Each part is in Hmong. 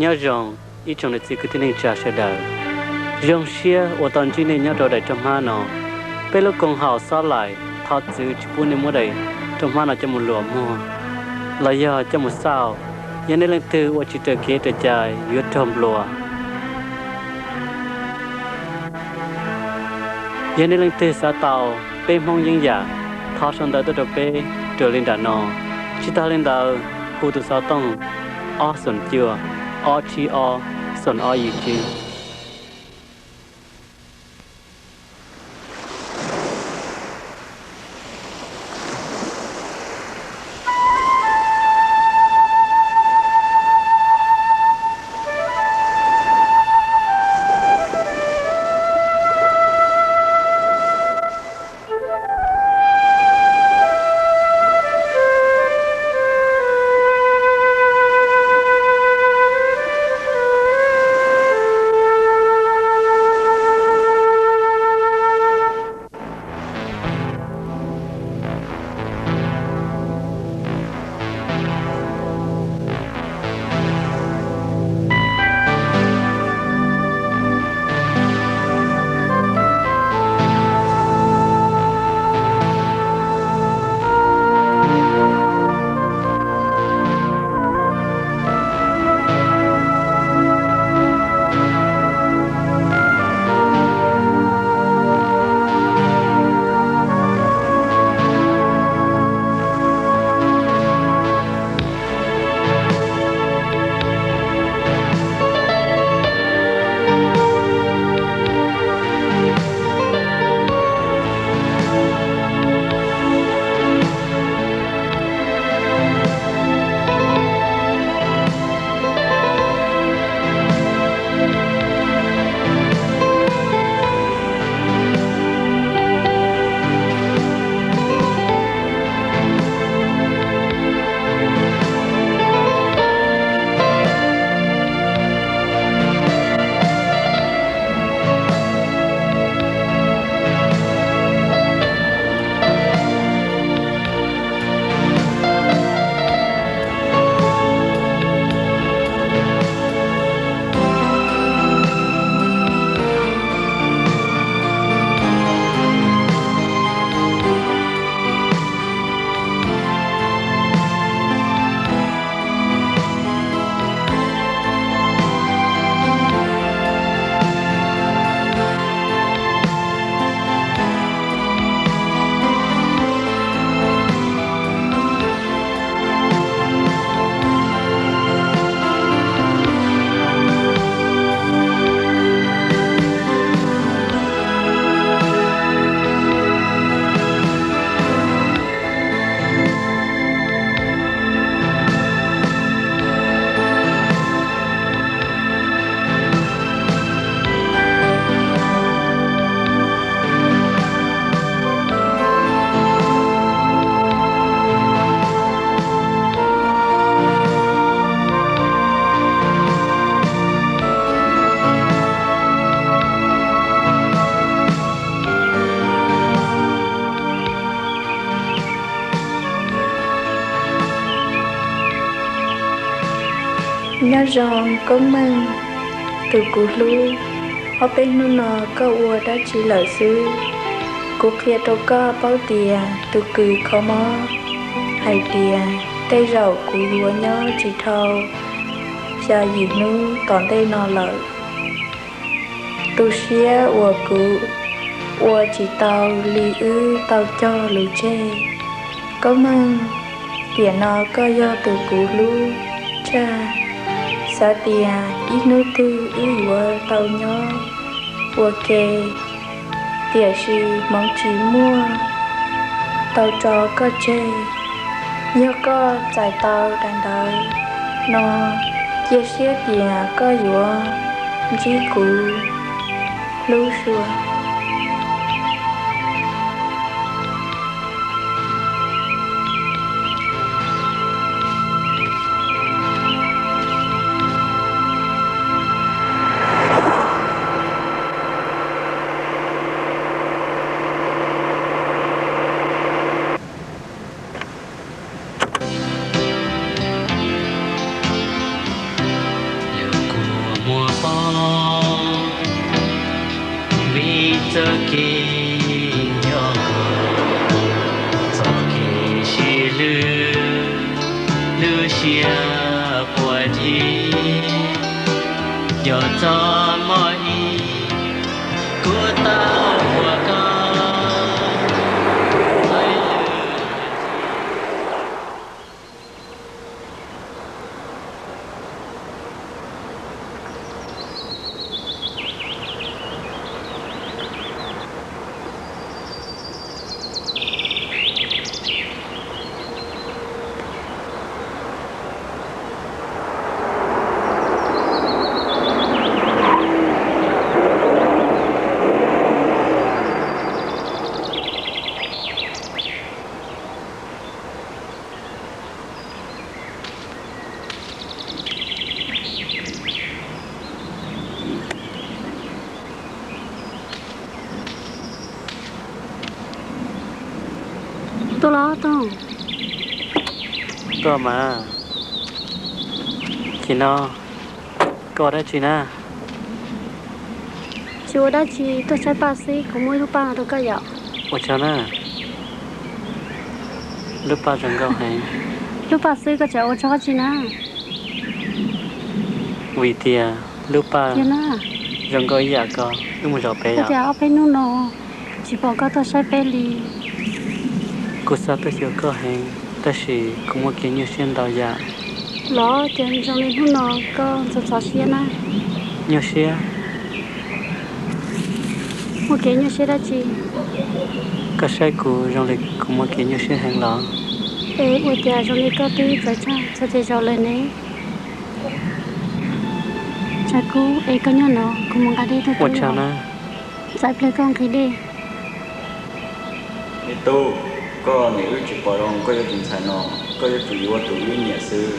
Nyob zoo ib tsoom niam txiv kwv tij neej tsa sawv daws, zoo siab uas tau ntsib nej nyob rau daim roj hmab no. Peb lub koom haum Xob Laim thov txwv tsis pub nej muab daim roj hmab no coj mus luam muag los yog coj mus xauj. Yog nej leej twg ua tsis raws kev raws cai yuav raug nplua. Yog nej leej twg xav tau peb Hmoob yeeb yam, thov sau ntawv tuaj rau peb raws li nram no. Tsis tag li ntawd, hu tus xov tooj ob xoom cuaj, ob tsib ob, xoom ob yim tsib. Nyob zoo Koob Meej, tus kuv hlub, ob peb hnub no koj ua dab tsi lawm xwb? Kuv qhia rau koj paub tias tus kws kho mob hais tias tej zaum kuv yuav nyob tsis dhau xya yim hnub tom ntej no lawm. Tu siab uas kuv ua tsis tau li wb tau cog lus tseg. Koob Meej, tiam no koj yog tus kuv hlub tshaj, xav tias ib hnub twg wb yuav tau nyob ua ke, tiam sis hmoov tsis muaj tau tso koj tseg. Yog koj txais tau daim ntawv no, cia siab tias koj yuav ntsib kuv. Hlub Sua. Paub vim txoj kev nco txoj kev sib hlub, lub siab quaj dib, nco txoj hmoov ib kuv tau ua koj. Tuaj los Tooj. Tuaj mas. Chim no koj ua dab tsi na? Tsis ua dab tsi, tuaj saib paj xwb, kuv muaj ib lub paj rau koj yom. Ua tsaug na. Lub paj zoo nkauj heev. Lub paj xwb koj tseem ua tsaug dab tsi na? Vim tias lub paj zoo nkauj ib yam ko, wb mus zaum pem yom. Tias ob peb hnub no tsis pom koj tuaj saib peb li. Kuv xav tuaj xyuas koj heev, tab sis kuv muaj kev nyuaj siab ntau yam. Los ces zoo li hnub no koj ntxhov ntxhov siab na. Nyuaj siab? Muaj kev nyuaj siab dab tsi? Koj saib kuv zoo li kuv muaj kev nyuaj siab heev los? Es ua cas zoo li koj twb txawv tshaj txhua txhua zaus lawm ne? Tshav kub, es koj nyob no kuv mus nqa dej tuaj. Ua tsaug na. Txais pliag koj nqhis dej. Me tub, koj niam wb tsis pom zoo koj yuav tus ntxhais no, koj yuav tsum yuav tus wb nyiam xwb.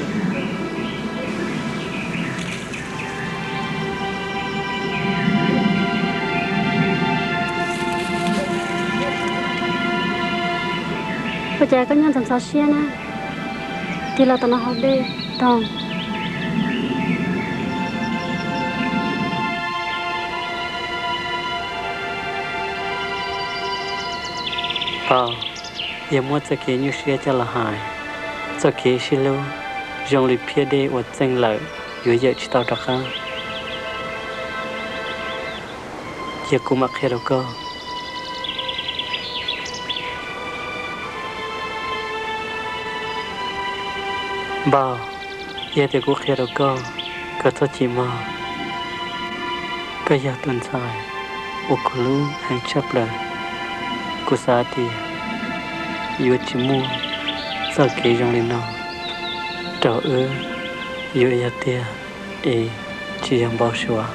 Ua cas koj nyob ntxhov ntxhov siab na? Tig los tom no haus dej. Toog. Pog, yog muab txoj kev nyuaj siab coj los hais, txoj kev sib hlub zoo li phiab dej uas txeej lawm yuav yawm tsis tau rov qab. Cia kuv mam qhia rau koj. Npawg, yog tias kuv qhia rau koj, koj txhob chim mog. Koj yog tus ntxhais uas kuv hlub heev tshaj plaws. Kuv xav tias yuav tsis muaj txoj kev zoo li no rau wb, yuav yog tiag es tsis yog npau suav.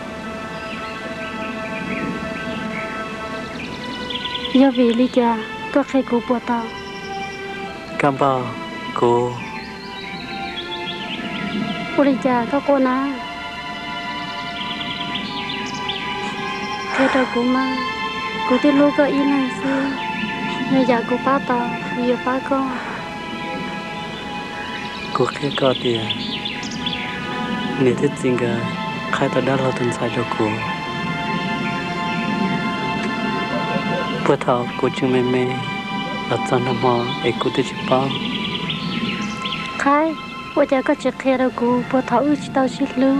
Yog vim li cas koj qhia kuv puas tau? Koj npawg, kuv... Ua li cas koj quaj na? Qhia rau kuv mas, kuv twb hlub koj ib leeg xwb, yog yam kuv pab tau kuv yuav pab koj. Kuv qhia koj tias niam thiab txiv nkawd qhaib tau dab laug tus ntxhais rau kuv. Puag thaum kuv tseem me me los txog nag hmo es kuv twb tsis paub. Qhaib, ua cas koj tsis qhia rau kuv puag thaum wb tsis tau sib hlub?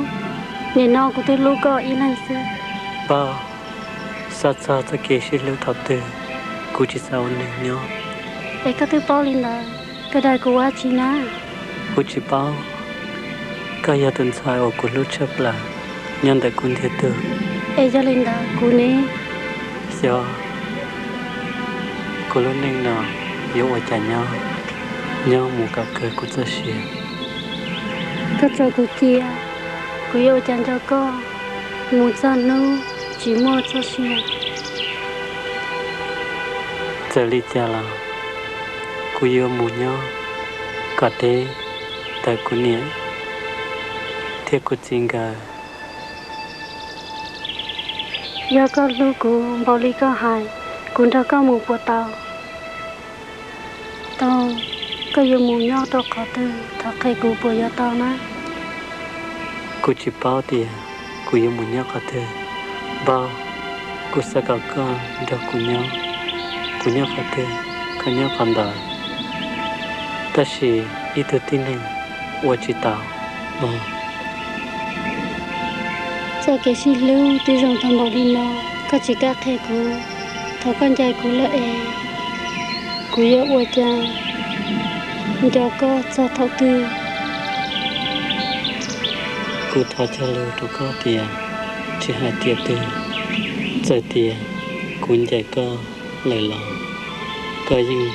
Nim no kuv twb hlub koj ib leeg xwb. Npawg, xav txog txoj kev sib hlub thaum twg, kuv tsis xav ua neeg nyob. Es koj twb paub li ntawd, koj dag kuv ua dab tsi na? Kuv tsis paub. Koj yog tus ntxhais uas kuv hlub tshaj plaws nyob ntawm kuv ntiag tug. Es yog li ntawd kuv ne? Xyov kuv lub neej no yuav ua cas nyob, nyob mus kom kawg kuv txoj sia. Koj tso kuv cia, kuv yuav ua cas nco koj mus txog hnub tsis muaj txoj sia. Txawm li cas los kuv yuav mus nyob kom deb ntawm kuv niam thiab kuv txiv nkawd. Yog koj hlub kuv npaum li koj hais, kuv nrog koj mus puas tau? Toog, koj yuav mus nyob rau qhov twg, thov qhia kuv puas yuav tau na? Kuv tsis paub tias kuv yuav mus nyob qhov twg? Npauj, kuv xav kom koj nrog kuv nyob. Kuv nyob qhov twg, koj nyob qhov ntawd. Tab sis ib tug tib neeg ua tsis tau. Txoj kev sib hlub twb zoo tag npaum li no, koj tsis kam qhia kuv, thov koj ncaim kuv lawm es kuv yuav ua cas nco koj txog thaum twg? Kuv thov cog lus rau koj tias tsis hais tiam twg, txawm tias kuv ncaim koj lawm los koj yeej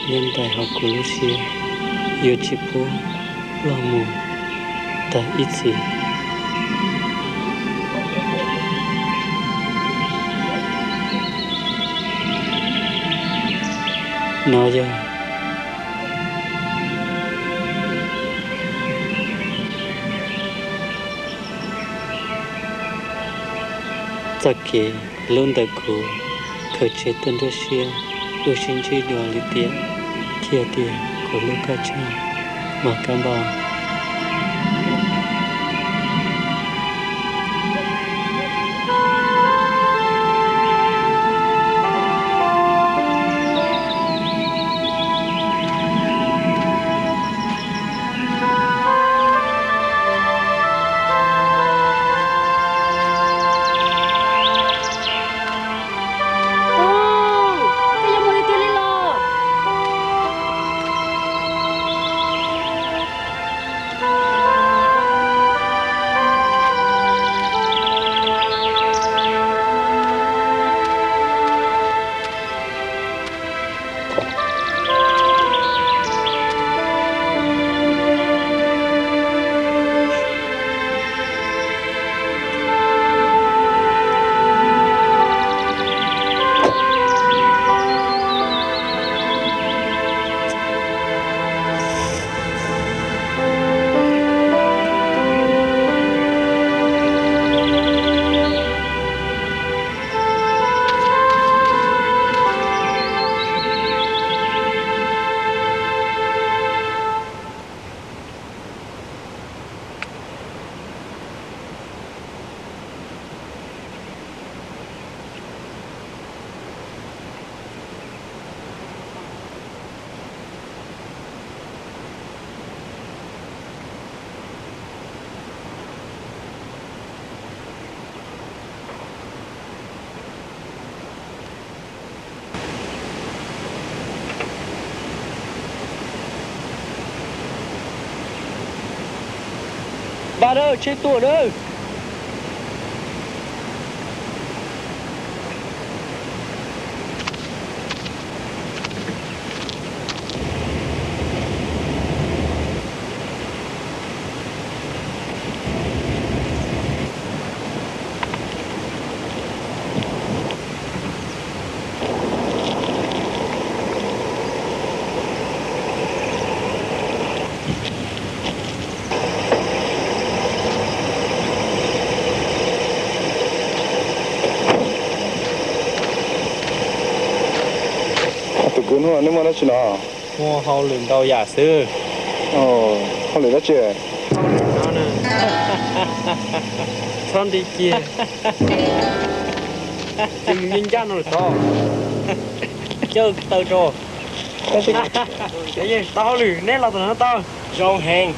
nyob ntais hauv kuv lub siab, yuav tsis pub ploj mus tag ib txhis. No yog txoj kev hlub ntawm kuv khaws tseg tuaj nruab siab, wb sib ntsib dua li tiam thiaj tias kuv hlub koj tshaj mas kab npauj. Npaj nawb, tsheb tuaj nawb. Tus kwv hnub no neb muaj dab tsi no? Muaj hauj lwm ntau yam xwb. Hauj lwm dab tsi? Txhob nti kiag. Ces mus ncaj ncaj no lawm tod. Cawj taw tso. Tau hauj lwm neb los tom no tau. Zoo heev.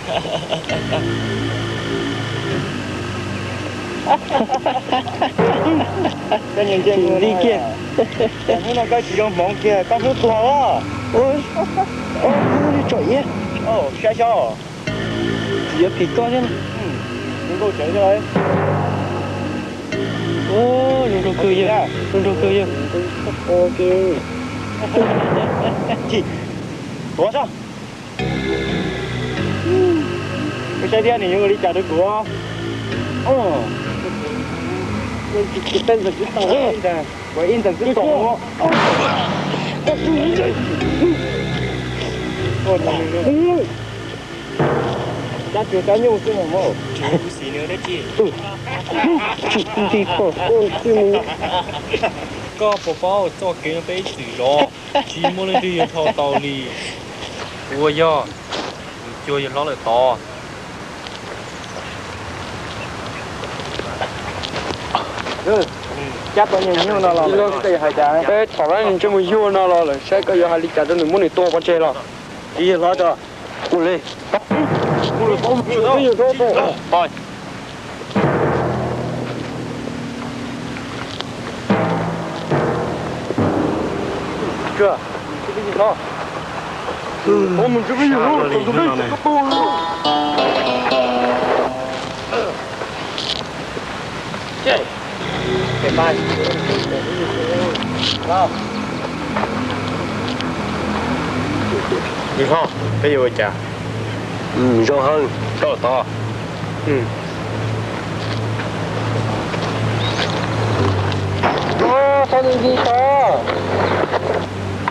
Hnub no koj tsis zoo hmoov kiag, koj hnub tuag os. Ua li tsom iab. Saib xyov. Tsis yuav phim koj thiab. Zoo nkauj tseem zoo. Zoo nkauj kawg yawg, zoo nkauj kawg yawg. Tuav tso. Koj saib thiab nws yuav ua li cas rau kuv. Ua ib ntxeev twb tau, ua ib ntxeev twb tau. Cab kiag cab nyuj xwb no mas. Tsis ua xim nws dab tsi. Tsis nti koj. Koj puas paub txoj kev no peb ib txwm zov, tsis muaj leej twg yuav dhau tau li. Ua yog, tus cuag yawg hlob lawm tod. Cab tau nyuag nyuag no los koj yuav hais cas? Peb thov nws ntsej muag yuag no los lawm saib koj yuav hais li cas rau nws muab nws tua pov tseg los. Tsis yog hlob tso. Ua li. Ib hlob, peb yuav ua cas? Zoo hawj, koj tod.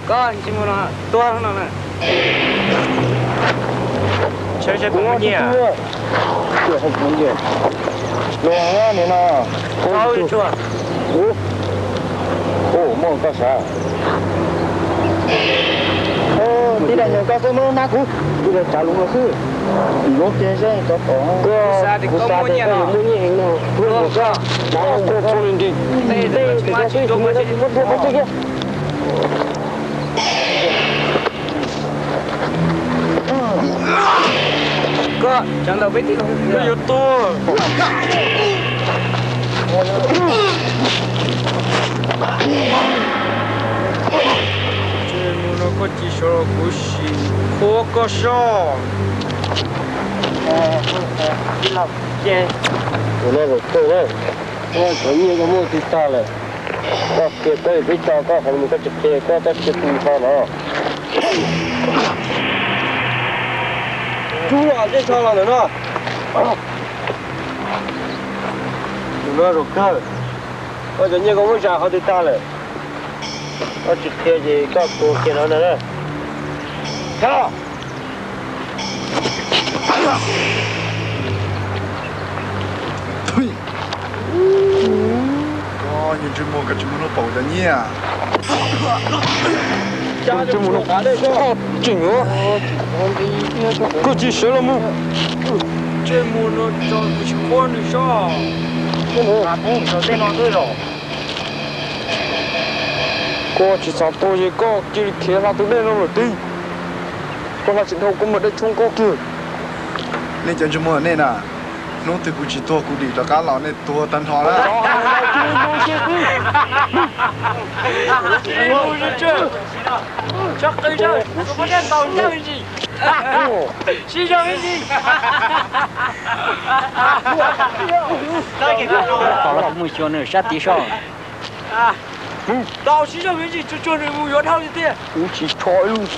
Koj tsis mus no, tuag no na. Sawv sawv kuv muaj nyiaj. Luag ni no. Ua, muaj koj sav. Tib daim nyuag koj xwb muab nab kuv, kuv tsav lus no xwb. Lub kiag zeb cov tom. Kuv xav tias koj muaj nyiaj heev no. Koj tso li nti. Tej tsis muaj dua pov tseg kiag. Koj cov ntawd peb tij laug yuav tuag. Ntsej muag no koj tsis sawv los kuv sim qhuab koj soj. Tus no zaum kawg na, koj cov nyiaj koj muaj twg tag lawm? Koj qhia koj peb tso koj qhov mus, koj tsis qhia koj txoj sia tu nrho no. Tsub los zej tso los ntawm no. Tus no zaum kawg, koj cov nyiaj koj muab zam qhov twg tag lawm? Koj tsis qhia ces koj tua kiag no ntag. Koj ntsej muag, koj tsis muaj hnub pauv cov nyiaj. Koj tsis sawv los mus. Ntsej muag no tso kuv tsis qhuab nws soj. Koj tsis xav tuag ces koj cia li khiav hla tus dej no lawm tiag. Koj hla tsis dhau koj muab dej tshoob koj kiag. Nej cov ntsej muag nej na, hnub twg kuv tsis tuag kuv dim rov qab los nej tuag tag nrho na. Mus xyuas nws sab tid soj. Tau sib zog me ntsis tsuag tsuag nws mus yuav dhau tiag tiag. Kuv tsis tso ib lub.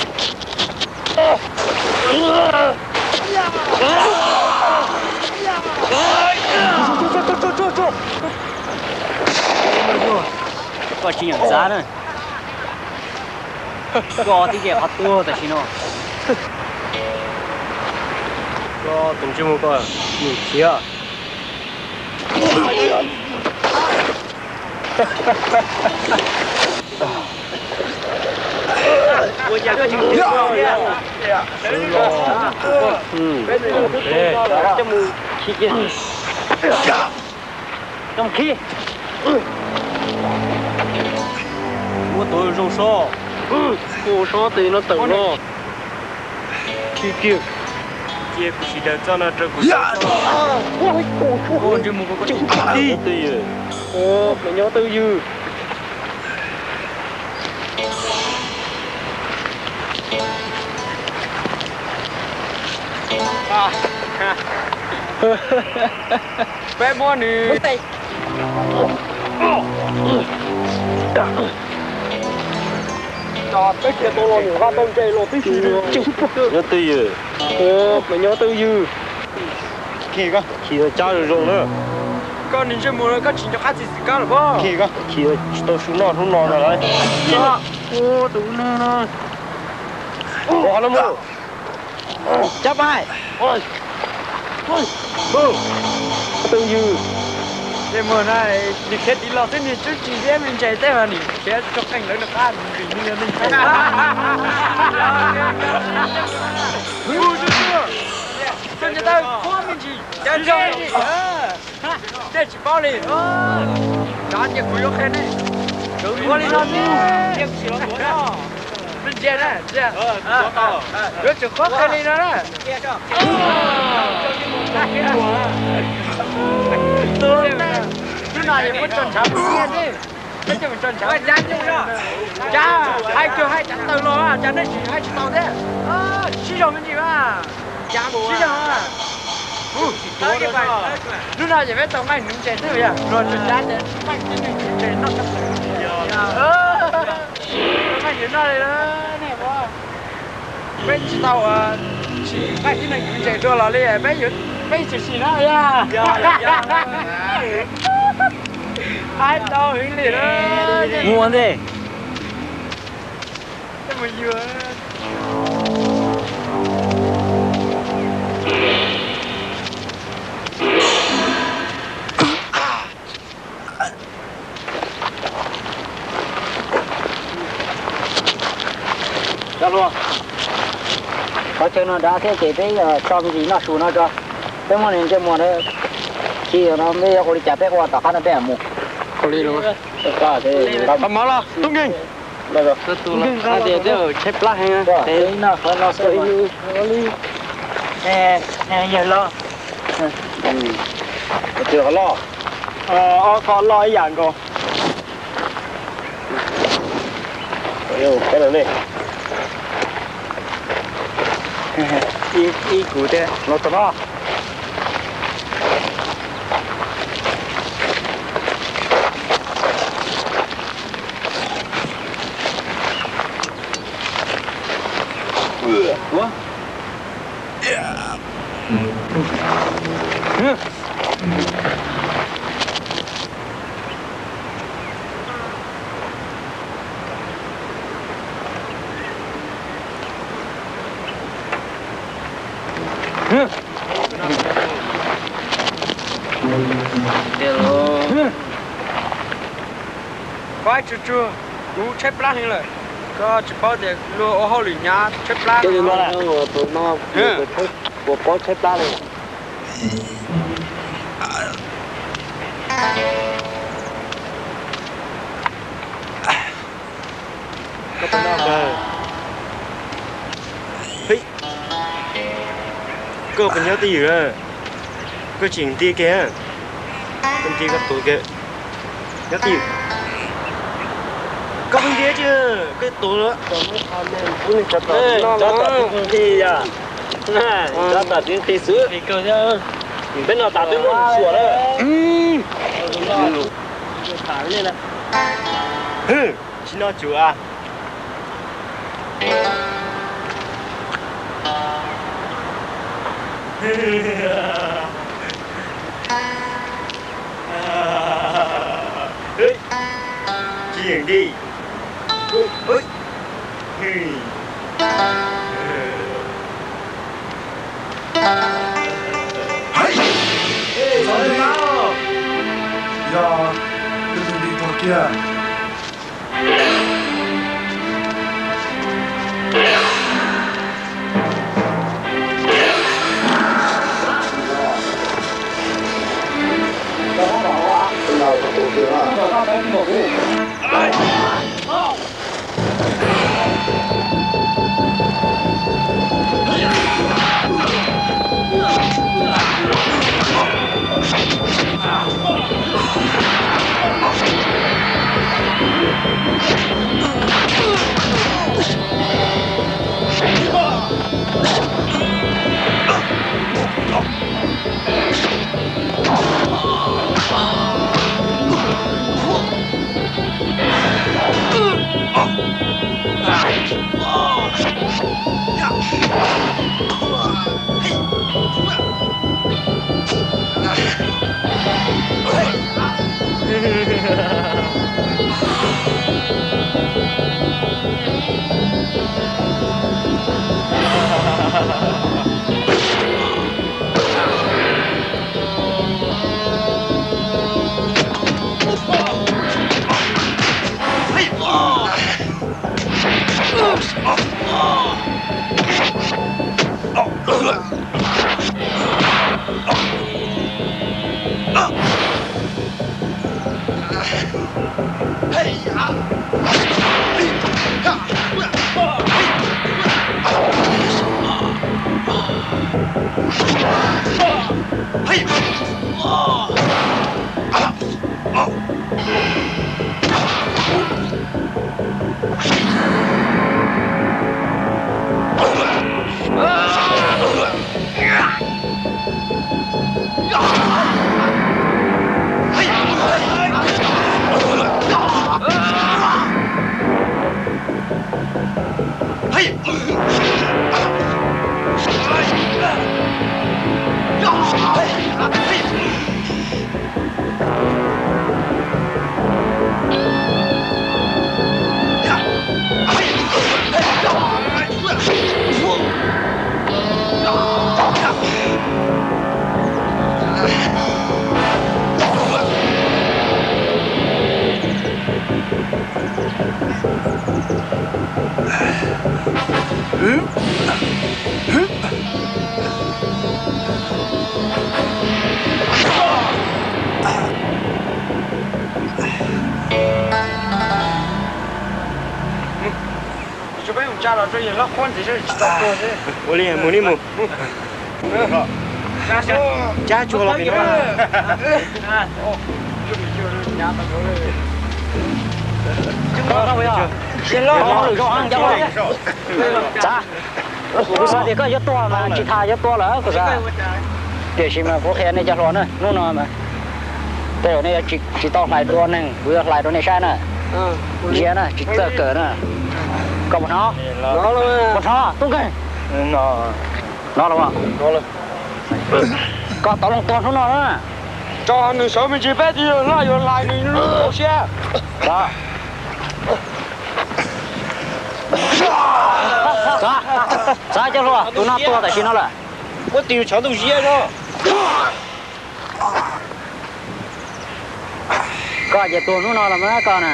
Koj tsis nyeem xav na. Koj tib ce qhov tuag tam sim no. Koj tus ntsej muag koj mus khiav. Coj mus khi. Muab tus zoo sob. Ua sob tes no tawm no. Khi kiag. Cia kuv sawv daws txoj no rau kuv. Ntsej muag koj tib. Nyob twj ywm. Peb muab nws. Peb khiav tau los nws nqa tau ntses los tib si li. Nyob twj ywm. Nyob twj ywm. Khi koj khi cab zoo zoo na. Koj niag ntsej muag, koj tsis nco qab txiav txim kab los pob? Khi koj khi tsis tau su noj hnub no na lawm. Ua tus neeg no. Ua no mus. Cab pais. Twj ywm. Ntsej muag no, nws khiav tiv los xwb nws twb tsis liab me ntses tej mas nws khiav tso qeej lawv nws qab nws nws neeg. Ua tsuag tsuag. Koj nco tau qhuab me ntsis. Tej tsis paub li. Ces kuv yuav qhia nej. Ua li no xwb. Ntsia na, ntsia. Yuav tsum qhuab qhia li no na. Hnub no yuav muab tso ntshav mus thiab ne. Peb coj mus tso ntshav. Cas hais cuag hais cas tawm los, cas nej tsis hais tsis tau thiab. Sib zog me ntsis mas. Sib zog. Hnub no ces peb tau nqaij hnyuv ntses xwb, yog luag tsis cab ces nqaij tib neeg hnyuv ntses noj tshaj plaws. Nqaij hnyuv noj li nej. Peb tsis tau sim nqaij tib neeg hnyuv ntses dua los li, peb yuav, peb yuav tsum sim na, yog. Hais tau heev li na. Mus ua ntej. Cov hluas, qhov chaw no dav thiab ces peb tso me ntsis noj su no tso. Peb muab nws ntsej muag na, tsis no peb yuav ua li cas peb ua tom qab no peb mus. Ua li los. Qhov mov los tub nkeeg. Tias tshaib plab heev. Yawg loj. Ob qho loj ib yam nkaus. Ib kuv thiab los tom no. Koj tsuag tsuag, kuv tshaib plab heev lawm. Koj tsis paub tias luag ua hauj lwm hnyav tshaib plab. Tus no, tus no puas paub tshaib plab li? Koj puas nyob twj ywm? Koj tseem nti kiag, koj nti koj tus kiag. Nyob twj ywm. Koj nti tsis, koj tus. Cov tom tib nqi yom. Cov tom tib nqi xwb. Peb no tas twb muaj suam lawm. Tsis noj tsuav. Tsis yeem nti. Yog tus nti tuag kiag. Ua li mus li mus. Cab tsuag los pem no. Txav, kuv xav tias koj yuav tuag mas tsis tas yuav tuag lawm kuv xav. Tiam sis mas kuv qhia nej cov hluas na, hnub no mas tej zaum nej yuav tsis tau hlais dua neeg, kuv yuav hlais rau nej saib na. Ntsia na, tsis txawj kawm na. Koj puas hnov? Puas hnov tub nkeeg? Hnov los? Koj tau loo tuag hnub no na. Tso nws sawv me ntsis peb twb yuav hlais, yuav hlais nws lub siab. Txav, txav cov hluas, tus no tuag tam sim no lawm. Muab tis yus tshav ntuj ziab no. Koj ces tuag hnub no los mas koj na.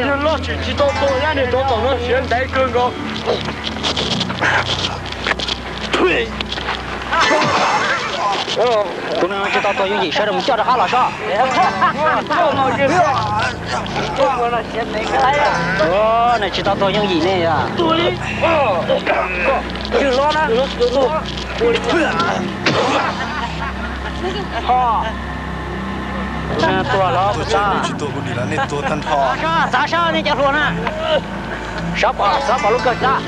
Yog loj tsis tsis tau tua, yog nws rov tom no siav ntev kawg nkaus. Tus no tsis tau tuag yooj yim, sawv daws mus coj rov qab los sob. Nws tsis tau tuag yooj yim ne yog. Tus no tuag los tsis tuag kuv dim los nej tua tag nrho. Txav sab nej cov hluas na. Sab pom, sab pom lub kawg txav.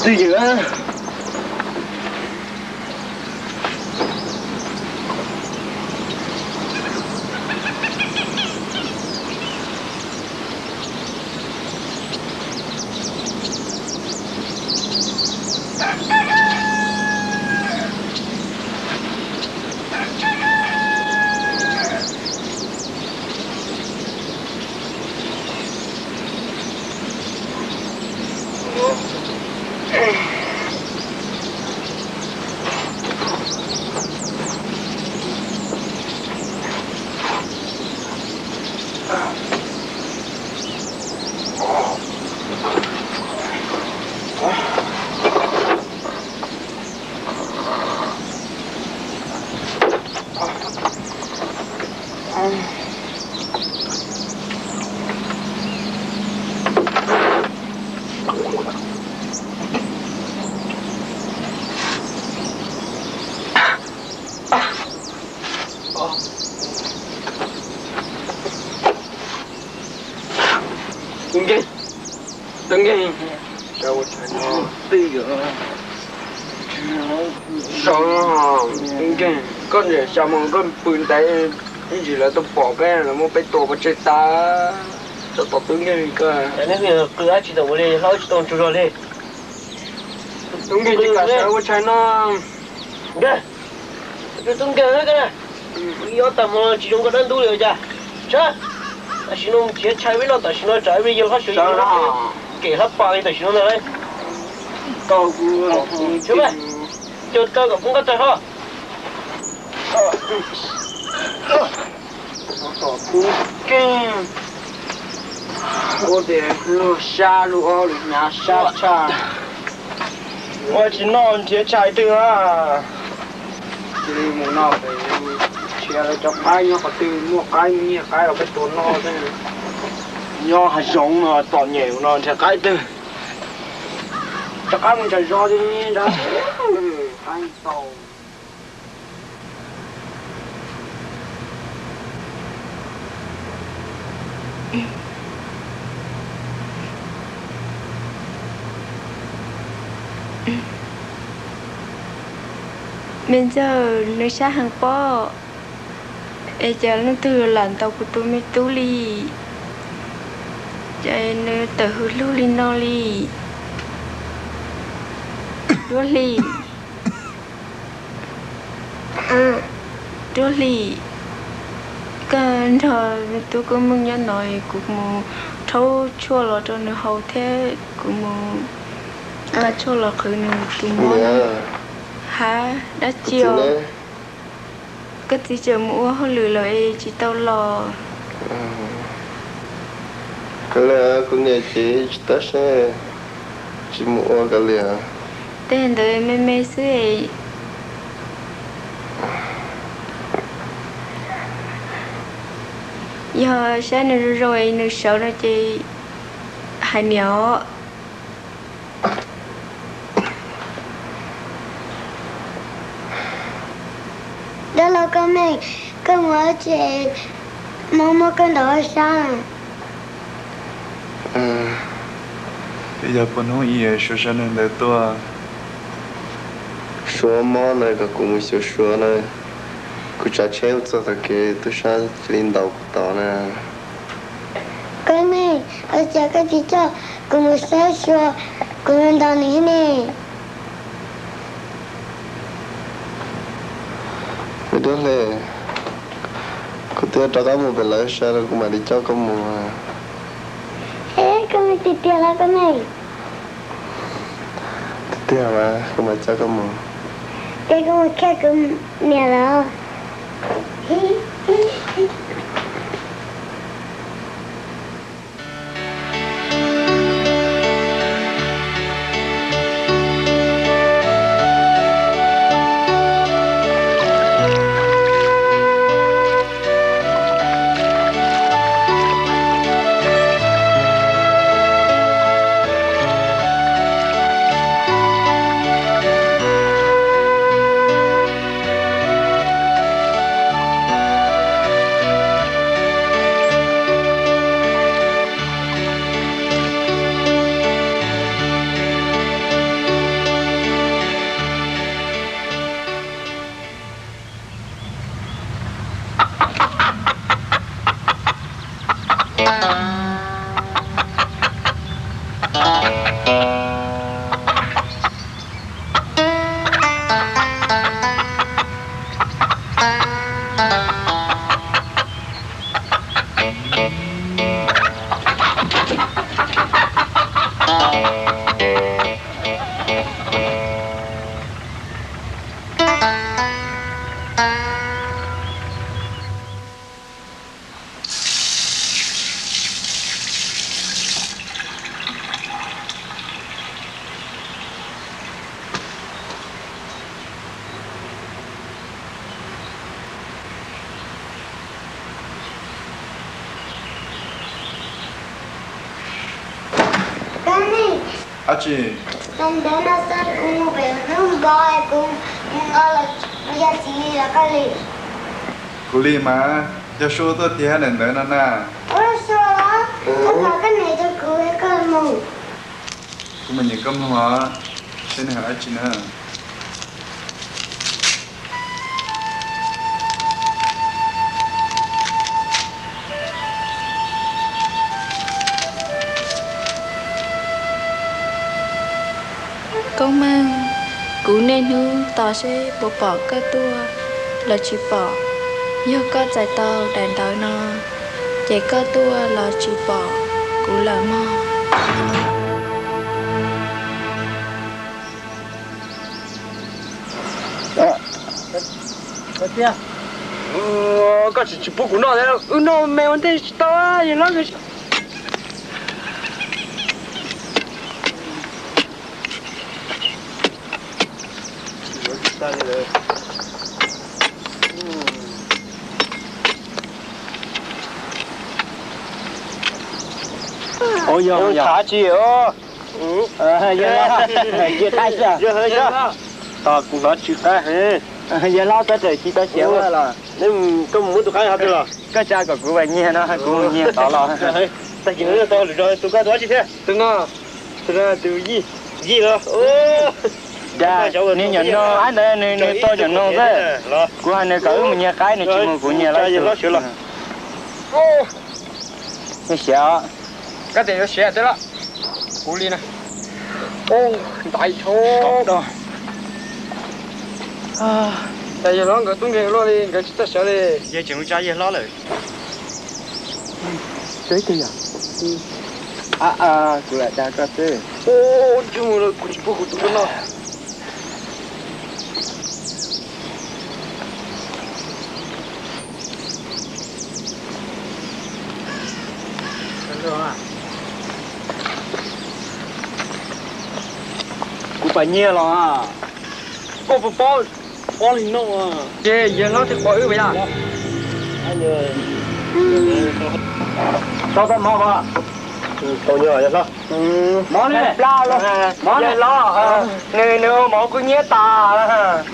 Twj ywm. Tub Nkeeg, Tub Nkeeg, twj ywm. Tub Nkeeg, koj niam xya mus koj pw ntev ib ntsis lawv tuaj pom peb, lawv muab peb tua pov tseg tas. Txhob tos Tub Nkeeg koj. Qw dab tsi tau ua li, hlob tsis tau tsaug zog li. Tub Nkeeg, tsis kam sawv ua tshais no. Tub Nkeeg, ib ob tag hmo tsis zoo nkauj dab ntub li cas. Sawv, tam sim no mus nrhiav tshais peb noj, tam sim no tsam ib pliag yawg hlob sawv, kem hlab pas li tam sim no ntag lauj. Tau, caug taw kom poob qab tag hlob. Tub Nkeeg, ua tias luag sab luag ob lwm hnyav sab tshaj. Ua tsis noj nrhiav tshais twg a. Cia li mus no, nrhiav lawv cov qaib nyob qhov twg, muaj qaib muaj nyiaj qaib los peb tua noj xwb. Nyob hav zoov no txom nyem no nrhiav qaib twg. Rov qab mus ntsam zos li nrad, qaib tau. Me ntxawg, nws sab heev pob, es cas leej twg lam ntaus kuv tus me tub li, ces nws tawm hws lug li no li. Duab Hli, Duab Hli, koj nrog me tub Koob Meej nyob no, kuv mus rhaub tshuaj los rau nws haus thiab kuv mus nqa tshuaj los qhwv nws tus mob. Hab, dab tsi os? Koj txiv tseem mus ua hauj lwm lawm es tsis tau los. Kuv niam ces tsis tab sab, tsis mus ua kav liam. Tej ntawd me me xwb. Yog saib nws zoo zoo nws sawv no ces hais niam os. Dab laug Koob Meej, koj mus dab tsi, mob mob koj ntaus sab? Yog puas hnub ib suav sab neeg ntawd tuaj? Suav mob na, kom kuv mus xyuas suav na. Kuv tsav tsheb mus txog tom kev tub sab cia li ntaus kuv tod na. Koob Meej, ua cas koj tsis coj kuv mus saib suav, kuv mus ntaus nws ne? Me Duab Hli, kuv twb rov qab mus pem lawv sab lawm, kuv mam li coj koj mus. Es koj mus tiag tiag los Koob Meej? Tiag tiag mas, kuv mam coj koj mus. Ces koj mus kiag kuv niam lawv. Dab tsi? Daim ntawv no xa kuv mus pem hnub npog, kuv mus nqa los, kuv yog txiv li los koj li? Kuv li mas, yog Sua tuaj tiag daim ntawv no na. Ua Sua los, koj thov koj niam rau kuv, koj mus. Kuv mus nyeem koj mloog os, seb nws hais dab tsi na. Koob Meej, kuv niaj hnub tos seb puas pom koj tuaj los tsis pom. Yog koj txais tau daim ntawv no, ces koj tuaj los tsis pom kuv lawm mog. Koj tsis, tsis pub kuv noj, wb noj me ua ntej tsis tau, yog hlob. Ov, yog, yog tsis, cia qaib xwb. Tos kuv hnov tsw qaib. Yog hlob, txhob rawm, tsis tau siav los. Koj mus muab tus qaib hov twg los? Koj tsa kom kuv vas nyiag no, kuv mus nyiag tod los. Tag kis no tau lwm zaus tus koj tus dab tsi thiab? Tus no, tus no tus Yij. Yij los? Niag nyuam noog qaib ntawd nws, nws tau nyuam noog xwb. Kuv hais nws kom wb mus nyiag qaib nws tsis mus, kuv nyiag lawm. Siav. Koj tias yuav siav twb los. Kuv li na. Ntaiv tho. Cas yawg hlob nkawd tub nkeeg luaj li, nkawd tsis txawj siav li. Yawg tseem mus tsa yawg hlob lawm. Seb twg yog? Kuv lam dag koj xwb. Ntsej muag, kuv tsis pub kuv tus koj noj. Kuv pais nyiag los, koj puas paub, paub li no. Ces yawg hlob thiaj pom wb puas yog? Tau tau mov mas. Tau nyiaj yawg hlob. Mov ne, mov yawg hlob, nws, nws ua mov kub hnyiab tas.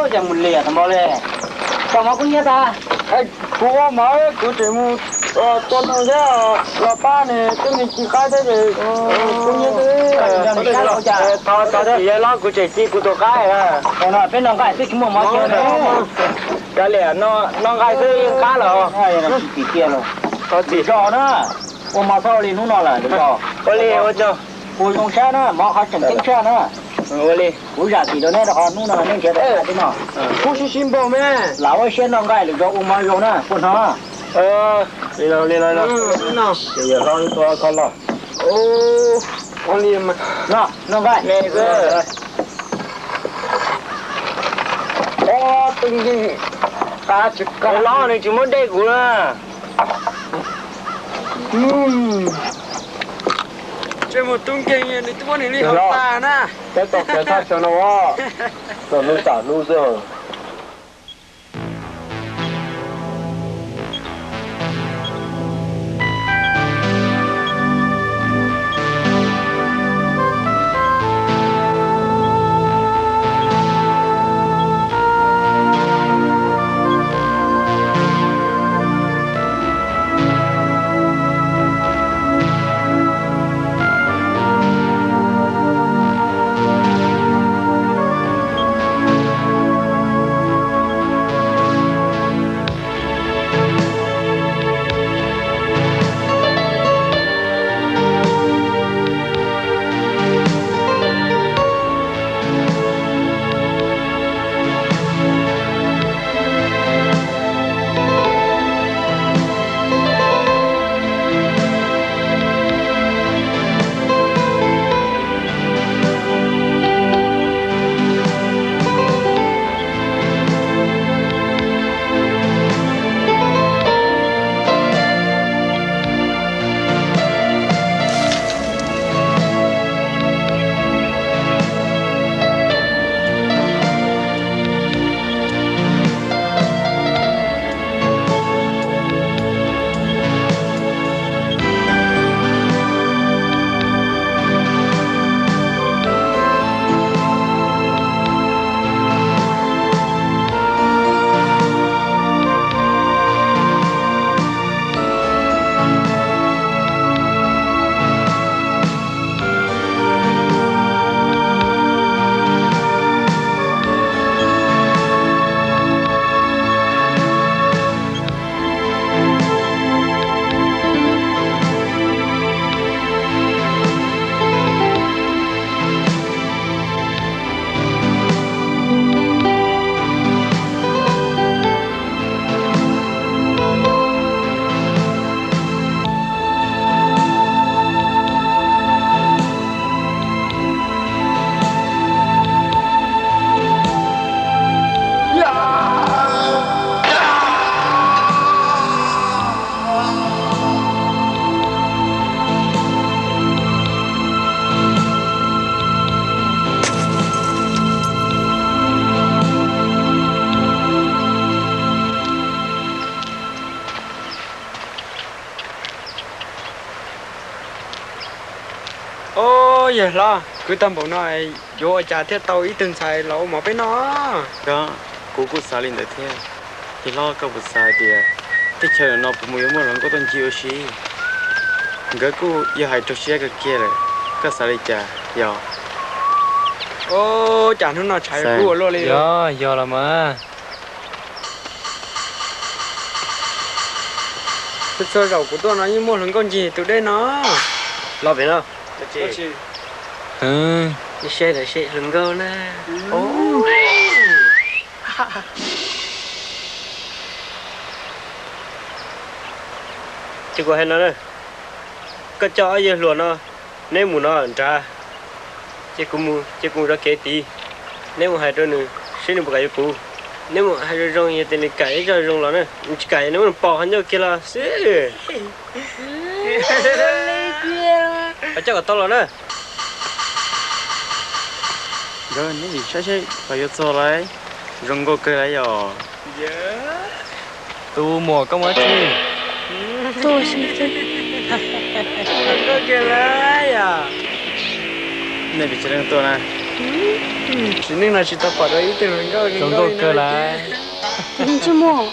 Cas mus liam tau mov li. Tau mov kub hnyiab tas. Kuv ua mov kuv tseem mus tua noog thiab los pab nws twb me ci qaib thiab ces kub hnyiab xwb. Thov txim yawg hlob, kuv tseem ci kuv tus qaib. Peb noj nqaij twb tsis muaj mov. Kav liam, noj nqaij xwb yeej qab los. Thov txim. Zos na, ua mov txhob ua li hnub no lawm. Ua li, ua tsaug. Kuv zoo siab na, mov qhov tseem ceeb siab na. Ua li. Kuv zam txim rau neb rau qhov hnub no neb nrhiav tau tib no. Kuv sib sib npaug me. Lam ua siab noj nqaij lwm zaus ua mov zoo na, puas hnov? Li no, li no. Ces yawg hlob tua kho los. Noj, noj nqaij. Tus hlob nws tsis muab dej kuv na. Ntsej muag tub nkeeg, nws twb muab nws li hauv tas na. Peb tau khiav thaj chaw no, txog hnub tas hnub xwb. Os, yawg hlob, kwv tag npaum no yuav ua cas thiaj tau ib tug ntxhais los ua mov peb noj? Yog, kuv kuj xav li ntawd thiab. Yawg hlob, koj puas xav hais tias teb chaws no puas mus yuav muaj hluas nkauj tuaj ncig ua si? Nkawd kuj yog hais raug siab kawg kiag lawm. Koj xav li cas yog? Os, cas hnub no tshav kuj ua luaj li. Yog, yog los mas. Txhua zaus kuv tuaj no yeej muaj hluas nkauj ncig tus dej no. Los pem no. Saib ntawm seb hluas nkauj na. Ces kuv hais no na, koj coj ob yawg hluas no, neb mus no nrad, ces kuv mus, ces kuv mus zov kev tid. Neb mus hais rau nws seb nws puas kam yuav kuv. Neb mus hais zoo zoo, yog tias nws kam ib zaug zoo los na, nws tsis kam nws muab nws pom qhov ncauj kiag los xwb. Coj kom tau los na. Nkawd neb sim saib seb kom yuav txog lawm. Zoo nkauj kawg lawm yom. Tus muam, koj mus dab tsi? Zoo nkauj kawg lawm yom. Nej pes tsawg leej tuaj na? Sim neej no tsis tau pom dua ib tug hluas nkauj zoo nkauj kawg lawm. Tus me ntsej muag,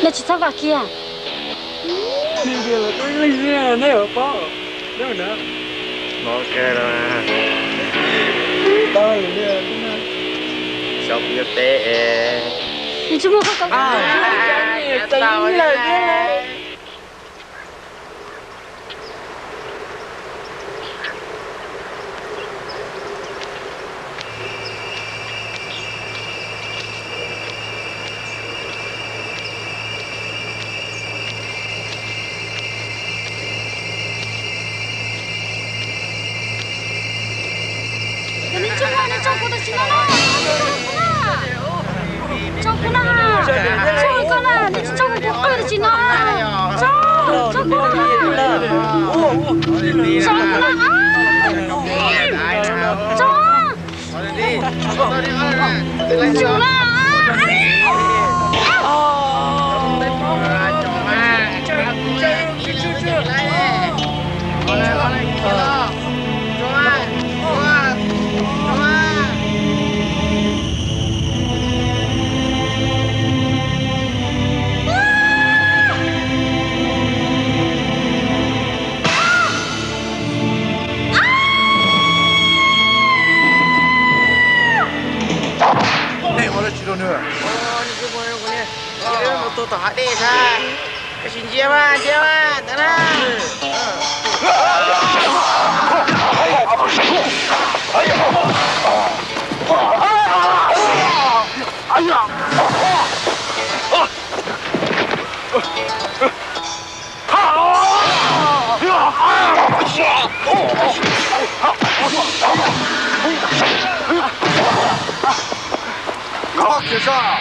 nej tsis txhob vam kiag. Nej yuav paub, nej hnov kawg los. Xyov kuv yuav teb es. Ntsej muag, koj tau. Cov neeg tsoo no, nej tso kuv tam sim no na. Tso kuv na. Tso kuv na. Nej tsis tso kuv, kuv qw tam sim no. Tso, tso kuv na. Tso kuv na. Tso. Tsum na. Nej ua dab tsi rau nws? Mus tua tom hav dej ntag. Koj sim ntsia mas, ntsia mas, ntawd na. Nkag kiag sab.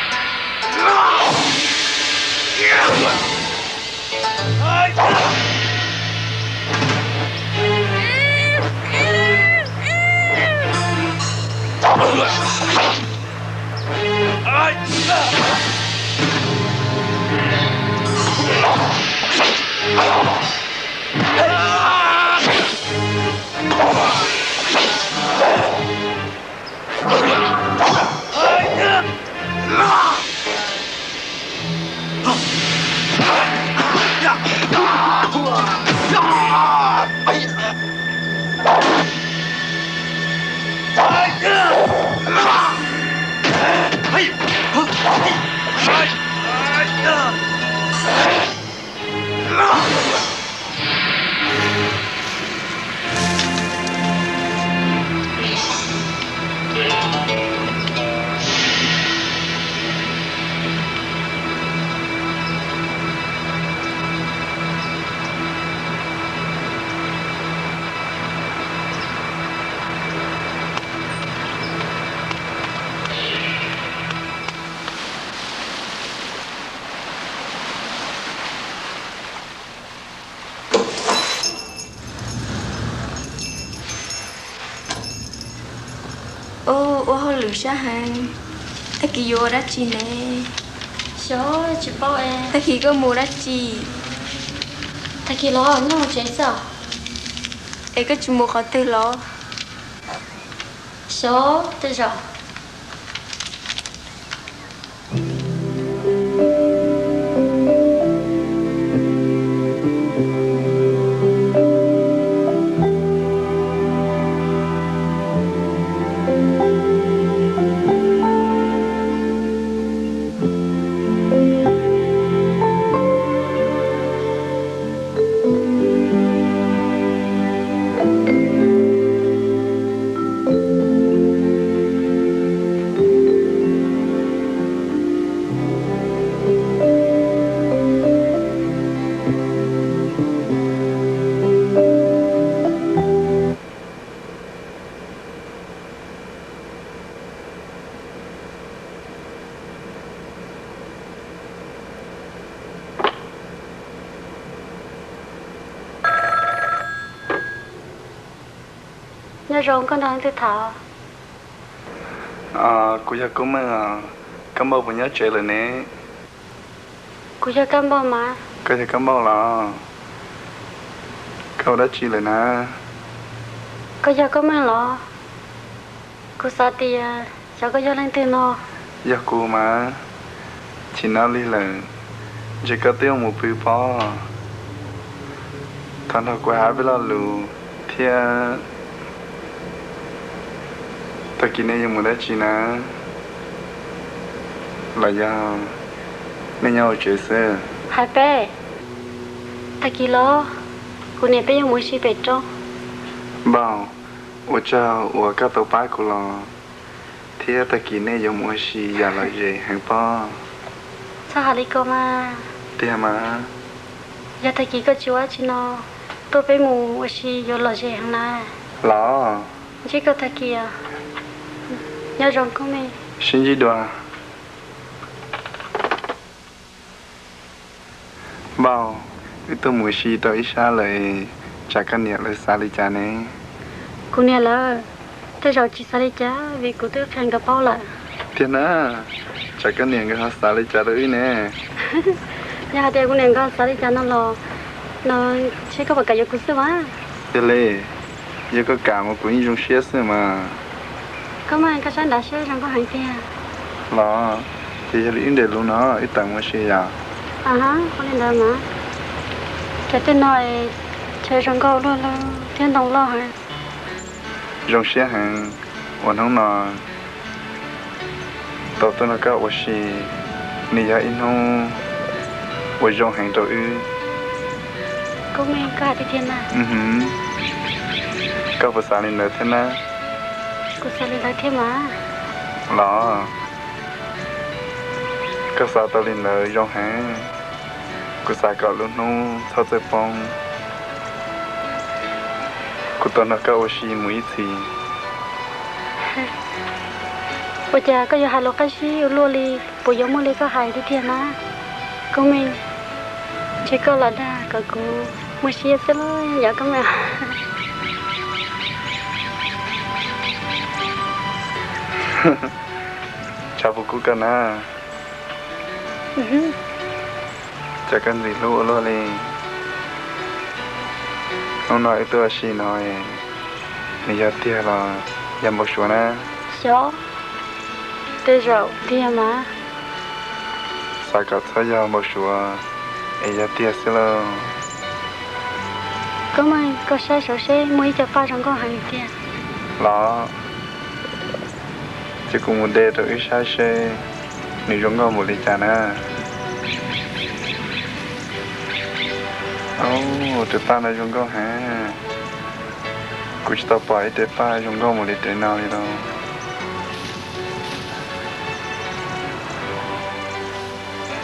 Ua hauj lwm sab heev, tag kis yuav ua dab tsi ne? Xyov, tsis paub es. Tag kis koj mus dab tsi? Tag kis los nyob hauv tsev xwb. Es koj tsis mus qhov twg los? Xyov, tej zaum. Nyob zoo, koj nrog leej twg tham? Kuv yog Koob Meej os. Kab Npauj puas nyob tsev lawm ne? Kuv yog Kab Npauj mas. Koj yog Kab Npauj los? Koj ua dab tsi lawm na? Koj yog Koob Meej los? Kuv xav tias xyov koj yog leej twg no. Yog kuv mas, chim no lig lawm, ntshe koj twb yuav mus pw pob. Thov nrog kuv hais peb lo lus thiab. Tag kis nej yuav mus dab tsi na? Los yog nej nyob hauv tsev xwb? Hais peb, tag kis los kuv niam peb yuav mus ua si pem roob. Npauj, ua tsaug uas koj tau pab kuv los, thiab tag kis nej yuav mus ua si yam lom zem heev pob. Txhob hais li ko mas. Tiag mas. Yog tag kis koj tsis ua dab tsi no, tuaj peb mus ua si yuav lom zem heev na. Los. Ntsib koj tag kis, nyob zoo Koob Meej. Sib ntsib dua. Npauj, wb tuaj mus ua si tau ib sab lawm, tsam koj niam lawv xav li cas ne? Kuv niam lawv, tej zaum tsis xav li cas vim kuv twb qhia nkawd paub lawm. Tiag na, tsam koj niam nkawd ho xav li cas rau wb ne? Yog hais tias kuv niam nkawd xav li cas no los, no seb koj puas kam yuav kuv xwb mas. Yog li, yog koj kam mas kuv yeej zoo siab xwb mas. Koob Meej, koj saib nrad seb zoo nkauj heev tiag. Los, ces yog li wb nres lus no wb tawm mus ua si yom. Ua li ntawd mas. Cov tej no chaw zoo nkauj luaj luaj thiab ntoo loj heev. Zoo siab heev uas hnub no tau tuaj nrog koj ua si, nws yog ib hnub uas zoo heev rau wb. Koob Meej, koj hais tiag tiag na? Koj puas xav li ntawd thiab na? Kuv xav li ntawd thiab mas. Los, koj xav tau li ntawd zoo heev. Kuv xav kom lub hnub txhob txawj poob, kuv tau nrog koj ua si mus ib txhis. Ua cas koj yuav hais lus qab zib ua luaj li, puas yuav muaj li koj hais tiag tiag na? Koob Meej, ntshe koj los dag kom kuv muaj siab xwb los yog Koob Meej? Tshav puas kub koj na? Cas koj ntxim hlub ua luaj li. Hnub no wb tuaj ua si no, nws yog tiag los yog npau suav na? Xyov, tej zaum tiag mas. Xav kom txhob yog npau suav es yog tiag xwb lauj. Koob Meej, koj saib saud seb muaj ib co paj zoo nkauj heev tiag. Los, ces kuv mus de rau wb saib seb nws zoo nkauj npaum li cas na. Ub, tus paj no zoo nkauj heev. Kuv tsis tau pom ib tus paj zoo nkauj npaum li tus no li lauj.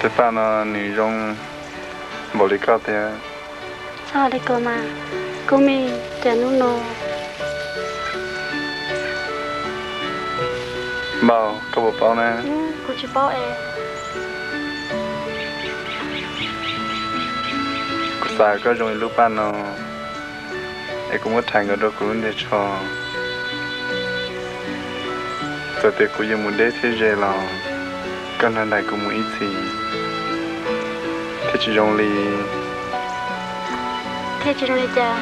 Tus paj no nws zoo npaum li koj tiag. Txhob hais li ko mas, Koob Meej, cas hnub no. Npauj, koj puas paub na? Kuv tsis paub es. Kuv xav koj zoo li lub paj no, es kuv muab rhais nkawd rau kuv lub ntiag tsho. Txawm tias kuv yuav mus deb thiab ze los koj nrog nraim kuv mus ib txhis, thiab tsis zoo li Tsis zoo li cas.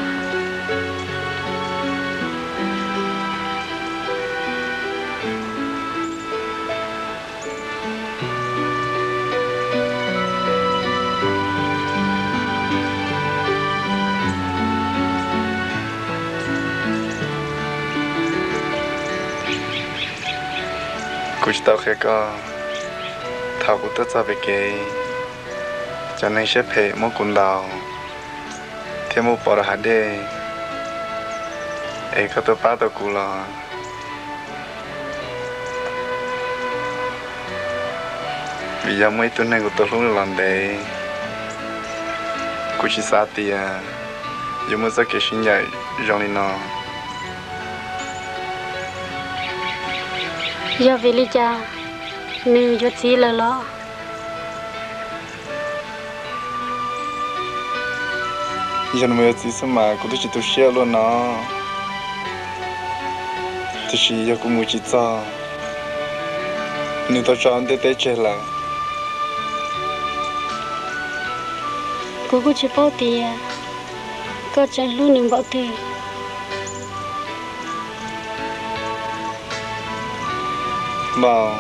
Kuv tsis tau qhia koj, thaum kuv tuaj txog pem kev, cov neeg siab phem muab kuv ntaus thiab muab pov rau hav dej, es koj tuaj pab tau kuv los? Vim yog muaj ib tug neeg kuv tau hlub los ntev, kuv tsis xav tias yuav muaj txoj kev sib ncaim zoo li no. Yog vim li cas nws yuav txiv lawm los? Yog nws mus yuav txiv xwb mas kuv twb tsis tu siab luaj no. Tiam sis yog kuv mus tsis txog, nws tau tso ntiaj teb tseg lawm. Kuv kuj tsis paub tias koj tseem hlub nws npaum twg. Npaum,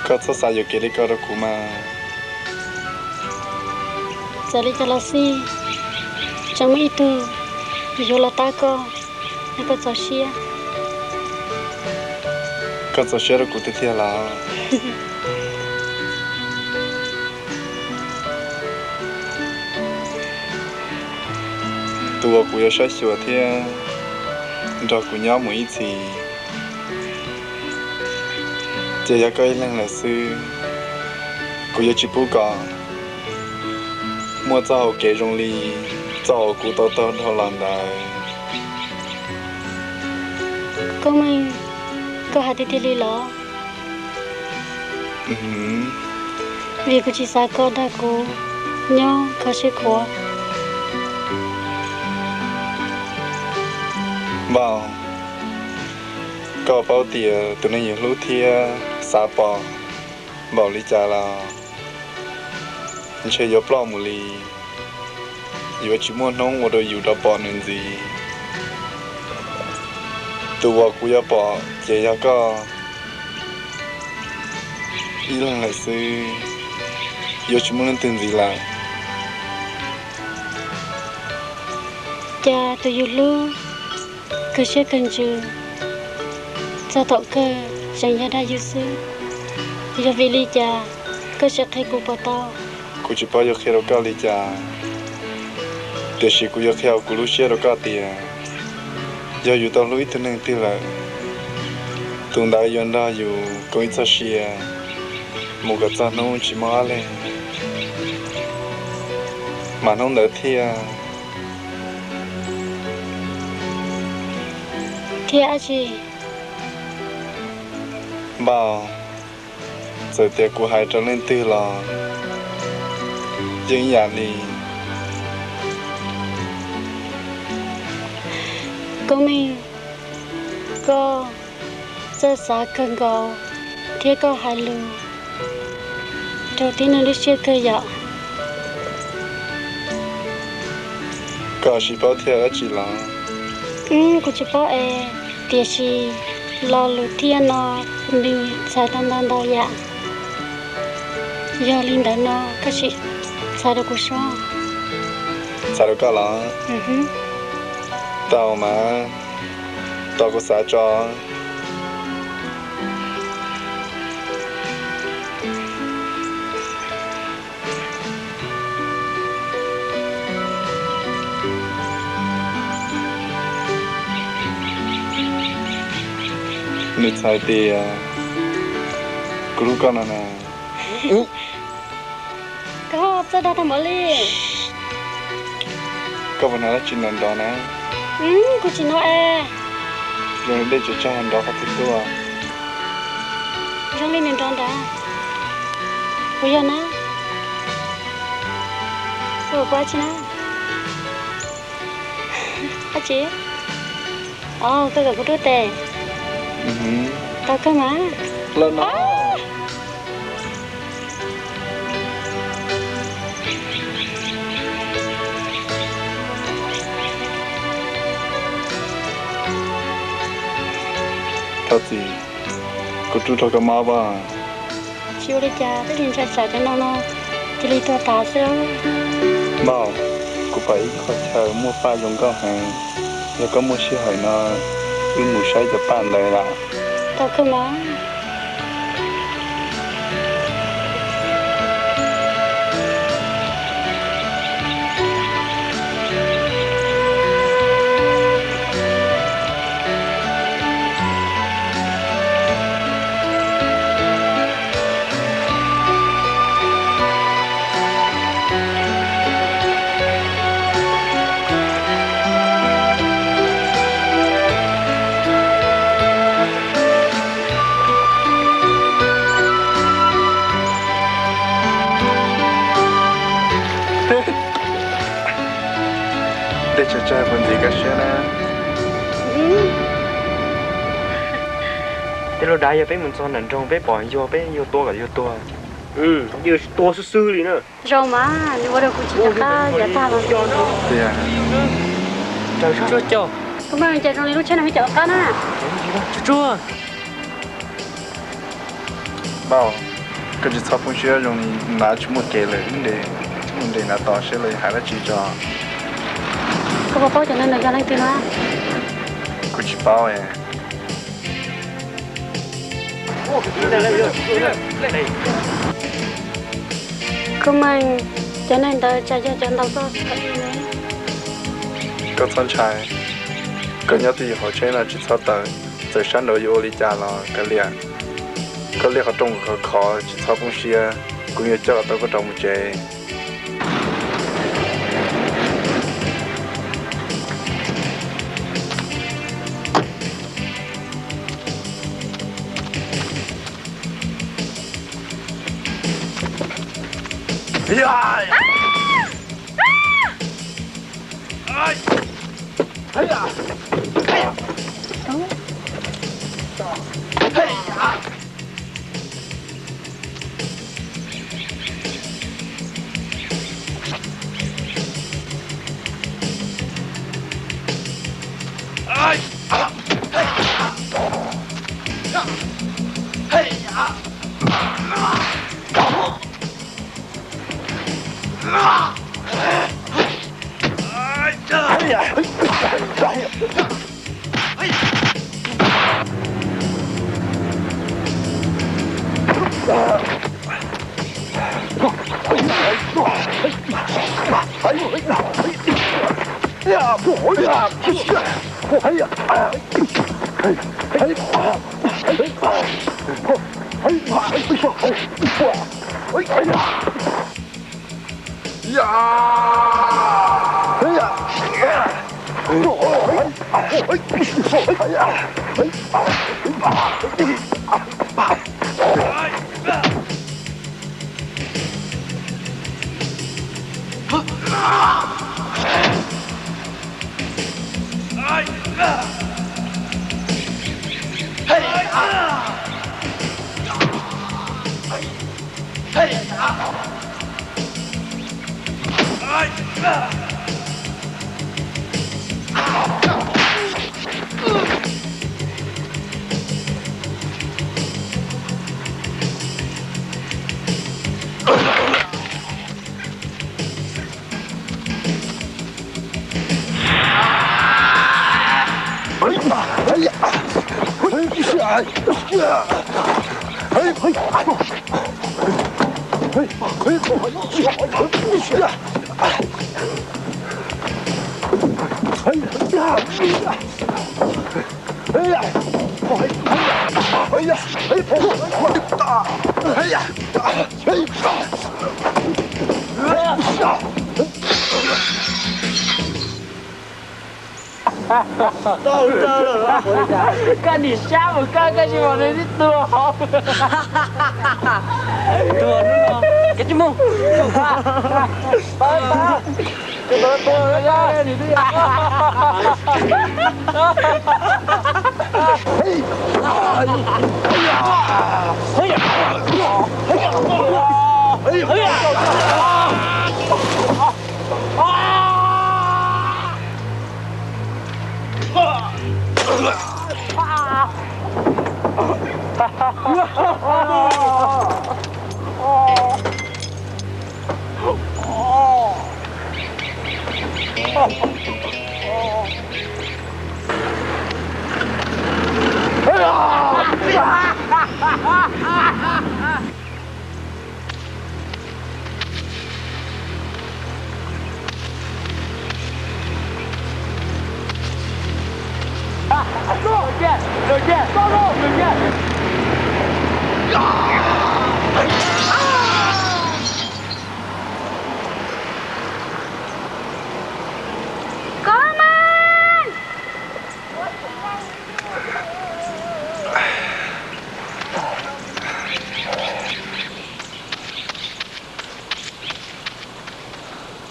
koj txhob xav yuam kev li ko rau kuv mas. Txawm li cas los xij, tseem muaj ib tug yuav los tab koj, es koj txaus siab. Koj txaus siab rau kuv tiag tiag los? Tus uas kuv yuav saib xyuas thiab nrog kuv nyob mus ib txhis, ces yog koj ib leeg lawm xwb. Kuv yuav tsis pub kom muaj txoj hau kev zoo li txoj uas kuv tau taug dhau los ntawd. Koj Meej, koj hais tiag tiag li los? Vim kuv tsis xav koj dag kuv nyob kho siab khuav. Npaum, koj paub tias tus neeg yus hlub thiab xav pom npaum li cas los ntshe yuav ploj mus li. Yuav tsis muaj hnub ua rau yus rov pom nws ntxiv. Tus uas kuv yuav pom ces yog koj ib leeg lawm xwb, yuav tsis muaj leej twg ntxiv lawm. Cas tus yus hlub kawg siab kawg ntsws, txog thaum kawg tseem yog dag yus xwb. Yog vim li cas koj tsis qhia kuv puas tau? Kuv tsis paub yuav qhia rau koj li cas, tiam sis kuv yuav qhia hauv kuv lub siab rau koj tias yog yus tau hlub ib tug neeg twg lawm, tus ntawd yuav nrog yus koom ib txoj sia mus kom txog hnub tsis muaj ob leeg, mas hnub ntawd thiaj, thiaj dab tsi? Npaum, txawm tias kuv hais rau leej twg los yeej ib yam li. Koob Meej, koj txawj xav kawg nkaus thiab koj hais lus raug tib neeg lub siab kawg yom. Koj tsis paub thiab dab tsi los? Kuv tsis paub es, tiam sis lo lus thiab no nws txhais tau ntau ntau yam. Yog li ntawd no koj sim txhais rau kuv saib. Txhais rau koj los? Tau mas, tos kuv xav tso. Nws txhais tias kuv hlub koj no na. Koj txawj dag tag npaum li. Koj puas hnov dab tsi nrov nrov na? Kuv tsis hnov es. Zoo li dej tsaws tsag nrov qhov twg tuaj. Zoo li nws nrov ntawd. Puas yog na? Koj ua dab tsi na? Dab tsi? Os, koj kom kuv rub tes. Tau kawg mas. Los no. Thov txim, kuv rub rau koj mob pob. Tsis ua li cas, peb li ntshai tsam cov no no cia li tuag tas xwb. Npauj, kuv pom ib qho chaw muaj paj zoo nkauj heev, yog koj muaj sij hawm no wb mus saib cov paj ntawd lawm. Tau kawg mas. Dej tsawg tsawg puas ntxim koj siab na? Tej lub dav yog peb mus txog nram nroog peb pom yuag peb yuag tua kom yuag tuag. Yuag tsis tua xwb xwb li na. Zoo mas, nws ua rau kuv tsis nco qab yav tag los. Tiag. Raws tsuag coj. Koj mas cas zoo li lub tsheb no me cov qab na. Tsuag tsuag. Npauj, koj tsis txhob poob siab, zoo li nav tsis muaj kev lawm, wb nres, wb mus nres nav tos seb lawv hais dab tsi tso. Koj puas paub cov neeg ntawd yog leej twg no? Kuv tsis paub. Koj mas, cov neeg ntawd tsam yog cov ntaus koj. Koj txhob ntshai, koj nyob twj ywm hauv tsheb no tsis txhob tawm, txawm sab nraud yuav ua li cas los kav liam. Koj liaj qhov rooj khov khov tsis txhob poob siab, kuv yuav coj tau koj rov mus tsev. Koj nim sab mus koj, koj tsis pom nws tib tug hauv. Tuag hnub no, kev tsis mus.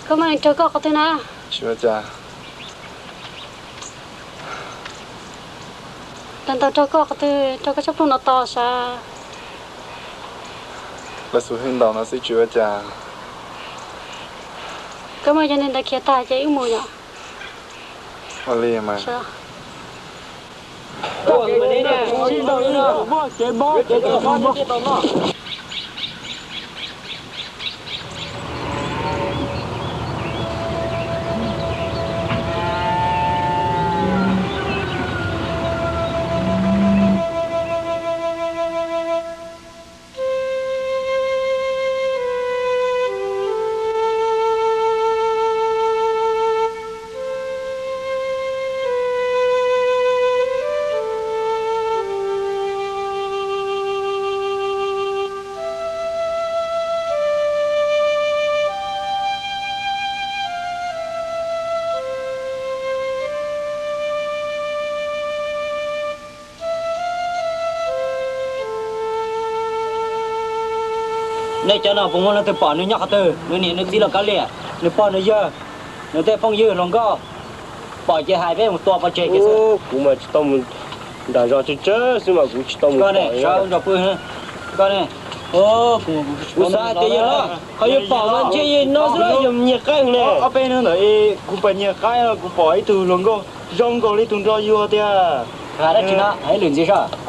Koj muaj neeg raug koj qhov twg na? Tsis ua cas. Tau ntau raug koj qhov twg, raug koj tshaj plhuaj no tos sav. Lawv xub hwb ntaus no xwb tsis ua cas. Koj muaj cov neeg ntawd khiav tag ces wb mus yom. Ua li mas. Nej cov no puas muaj leej twg pom nws nyob qhov twg? Nws niam nws txiv los kav liam, nws pog nws yawg, nws tej phooj ywg hluas nkauj, pom ces hais peb mus tua pov tseg kiag xwb. Kuv mas tsis tau mus nram zos tsawg tsawg xwb mas kuv tsis tau mus pom. Koj ne, kuv xav hais tias yog no, qhov yog pom mas ntshe yog no xwb, yog nyiag qaib ne. Ob peb hnub ntawd kuv pom nyiag qaib, kuv pom ib tug hluas nkauj zoo nkaus li tus nrog yuag tiag.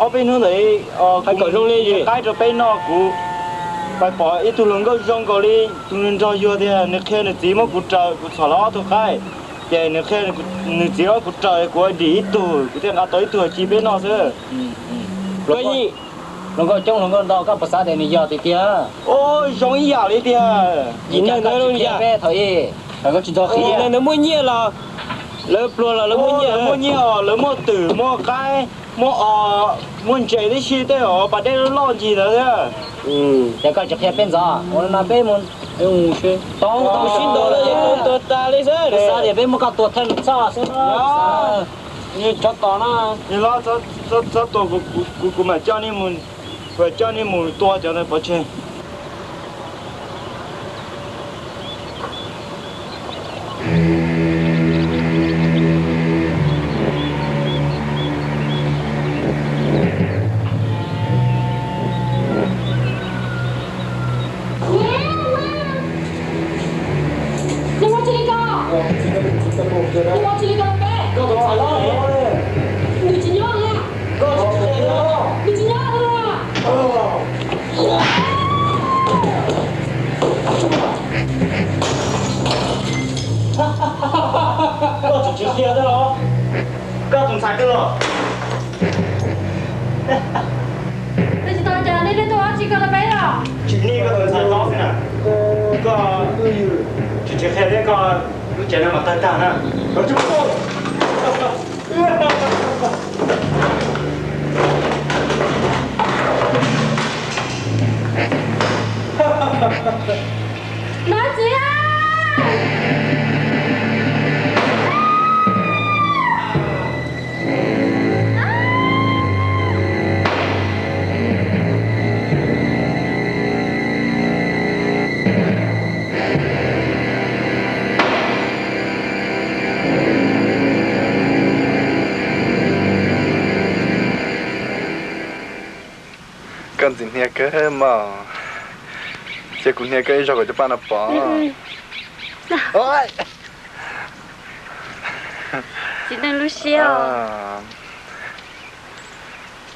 Ob peb hnub ntawd nyiag qaib rau peb noj, kuv pais pom ib tug hluas nkauj zoo nkaus li tus nrog yuag tiag. Nws qhia nws txiv muab kuv raws, kuv txhom los ob tug qaib, ces nws qhia nws txiv muab kuv raws, kuv dim ib tug, kuv thiaj nqa tau ib tug ci peb noj xwb. Hluas nkauj coob hluas nkauj ntau, koj puas xav tias nws yog tiag tiag? Zoo ib yam li tiag. Yim neeg ntawd thaum ub, yim neeg ntawd muaj nyiaj los lawv pluag los lawv muaj nyiaj, muaj nyiaj os, lawv muaj twm muaj qaib, muaj os, muaj ntses tib si, tej os pas dej loj ncig ntawd thiab. Ces koj tsis qhia peb ntxov, ua no peb mus tau tau sib ntaus lawm, tuag tas li xwb. Xav tias peb muab koj tua thawj txhoj xwb. Txhob tos na, txhob tua, kuv mam coj nej mus, kuv coj nej mus tua cov ntawd pov tseg. Koj tseem tsis qhia thiab los? Koj tus ntxhais twg los? Tsis tau cas, nej peb tuaj ua dab tsi koj tau peb los? Tsis nej koj tus ntxhais tob xwb na. Koj tsis tsis qhia thiab koj lub tsev no mas tawg tag na. Nov txiv, koj ntxim hnia kawg mog, cia kuv hnia koj ib zaug kom cov paj no pom. Txiv neej lub siab.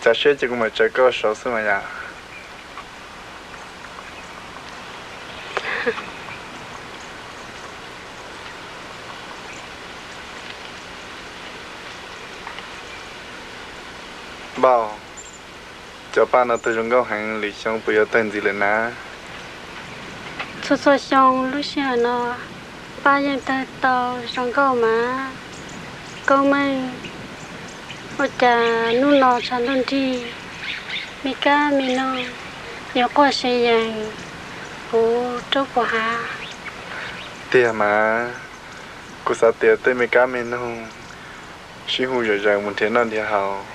Cav siab ces kuv mam tsaws koj saud xwb mas yom. Npauj, cov paj no tawg zoo nkauj heev, lwm xyoo puas yuav tawg ntxiv lawm na? Txhua txhua xyoo lub sij hawm no paj yeej tawg tau zoo nkauj mas. Koob Meej, ua cas hnub no tshav ntuj nrig, me kab me noog yuav quaj sev yees, kuv rub puas hav. Tiag mas, kuv xav tias tej me kab me noog sib hu zom zaws mus nrhiav noj nrhiav haus.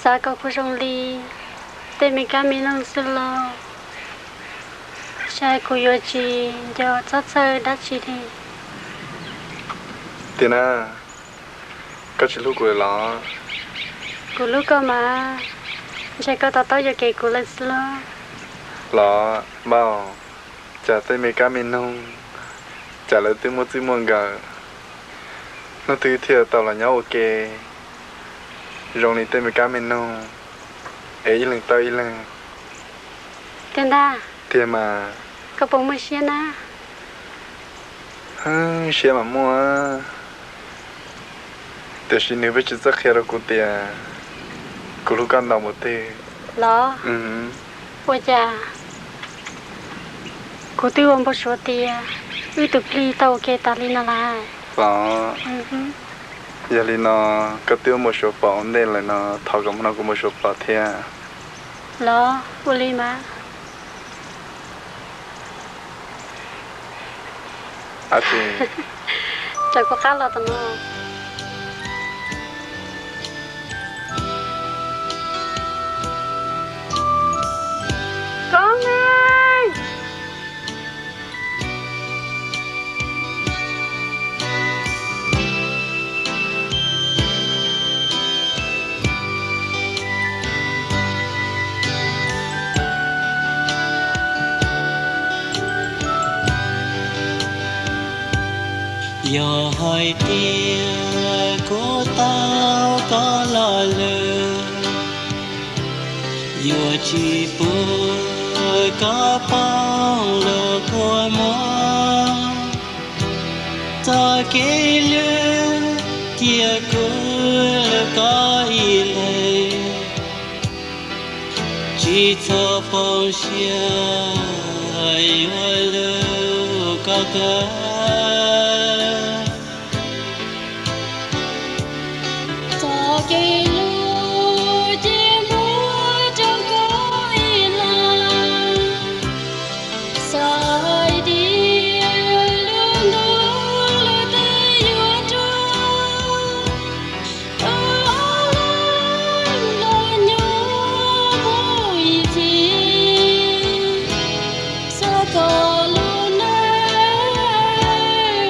Xav kom kuv zoo li tej me kab me noog xwb lauj. Cas kuv yuav tsis nco txhob txhawj dab tsi li. Tiag na, koj tsis hlub kuv lawm los? Kuv hlub koj mas, ntshe koj to taub yuam kev kuv lawm xwb los. Los npawg, cas tej me kab me noog, cas lawv twb muaj txij muaj nkawm, hnub twg thiaj tau los nyob ua ke zoo li tej me kab me noog es ib leeg tau ib leeg. Tiag ntag. Tiag mas. Koj puas muaj siab na? Siab mas muaj, tiam sis nws pheej tsis txawj qhia rau kuv tias kuv hlub koj ntau npaum twg. Los? Ua cas kuv twb ua npau suav tias wb tus plig tau ua ke tas li no lawm los? Yog li no, koj twb ua npau suav pom ua ntej lawm no, thov kom hmo no kuv npau suav pom thiab. Los ua li mas. Ab tsi, tsam kuv qab los tom no. Koob na. Yog hais tias kuv tau koj lo lus, yuav tsis pub koj poob lub kua muag. Txoj kev hlub tiag kuv hlub koj ib leeg, tsis txhob poob siab yuav lub koj kawg. Txoj kev hlub ces muab rau koj ib leeg, xav hais tias lub ntuj lub teb yuav rau wb ob leeg los nyob mus ib txhis, xav kom lub neej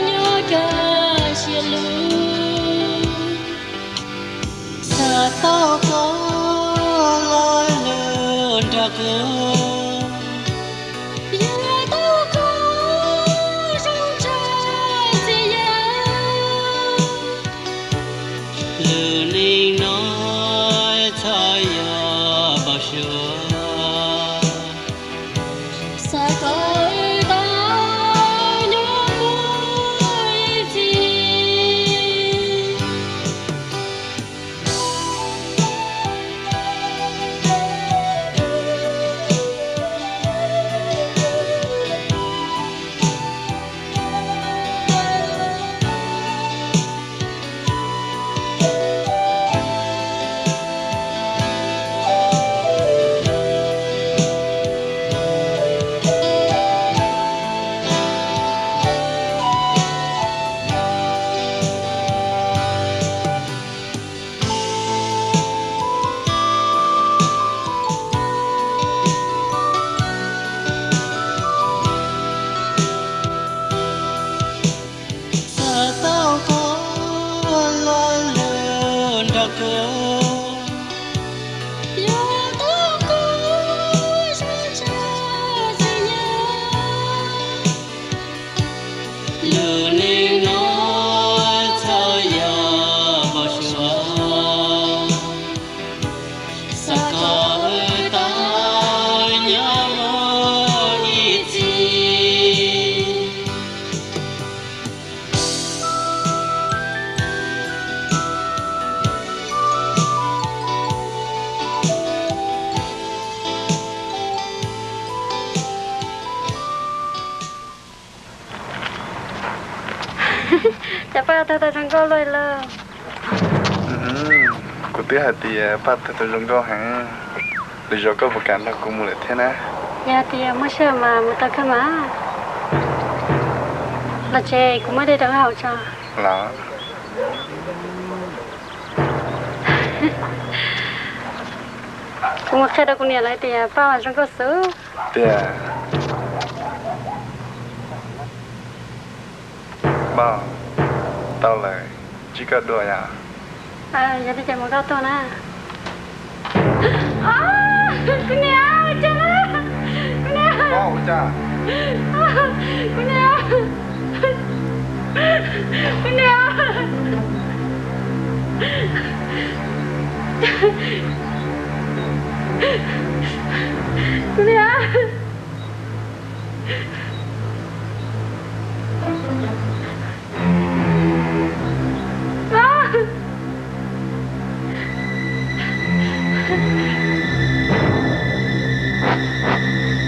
nyob kaj siab lug. Xav tau koj lo lus nrog kuv, yuav tau koj zoo tshaj txiv yawg. Lub neej no txhob yog npau suav, xav kom wb tau nyob mus ib txhis. Xav tau koj lo lus nrog kuv, yuav tau koj zoo tshaj txiv yawg. Lub neej no txhob yog npau suav, xav kom wb tau nyob mus ib txhis. Cas Paj tawg tau zoo nkauj luaj li. Kuv twb hais tias Paj tawg tau zoo nkauj heev, lwm zaus koj puas kam nrog kuv mus lawm thiab na? Yog tias muaj sij hawm mas mus tau kawg mas. Los tsev kuv muab dej rau koj haus tso. Los, kuv mus qhia rau kuv niam lawv tias Paj zoo nkauj xwb. Tiag. Npauj, tau lawm, tsis koj dua yom. Yog li ces mus koj tuaj na. Kuv niam, ua cas na? Kuv niam, kuv niam, kuv niam, kuv niam.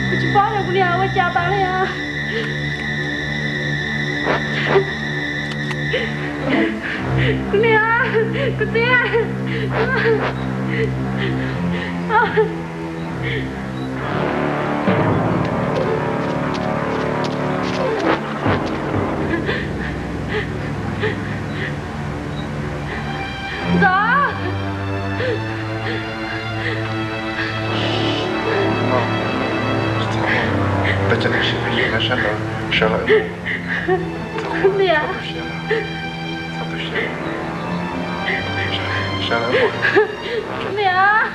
Kuv tsis paub yog kuv niam ua cas tas li os. Kuv niam, kuv txiv. Ntxawm. Txhob, txhob, txhob tu siab, sawv lawm. Niam. Txhob tu siab, sawv lawm. Niam.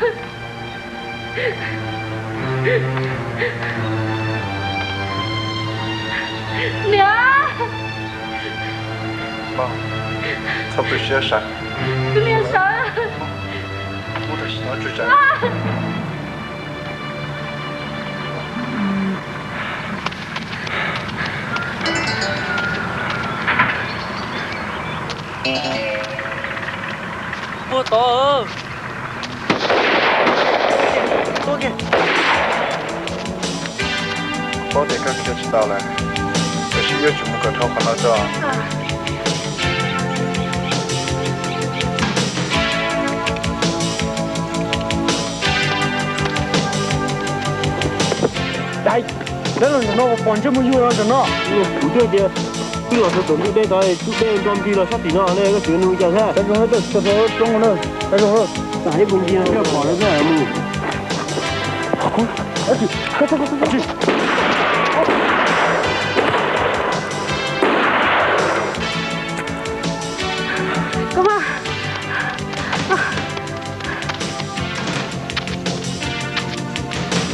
Niam. Txhob tu siab, sawv. Kuv niam sawv. Mus tam sim no tsuas tsam. Puag tod. Paub tias koj khiav tsis tau lawm, tiam sis yuav tsum mus kom dhau qhov no tso. Dais, lawv los ntawm no pom ntsej muag yug los ntawm no. Kuv twb tias twb los rau tom ntug dej tod, tus dej nto nplig los sab tim no ne, koj tseem nug cas thiab? Sab zoo, sab zoo, sab zoo. Tam ib pliag ntsia thiaj pom lawv thiab mus. Koj mas.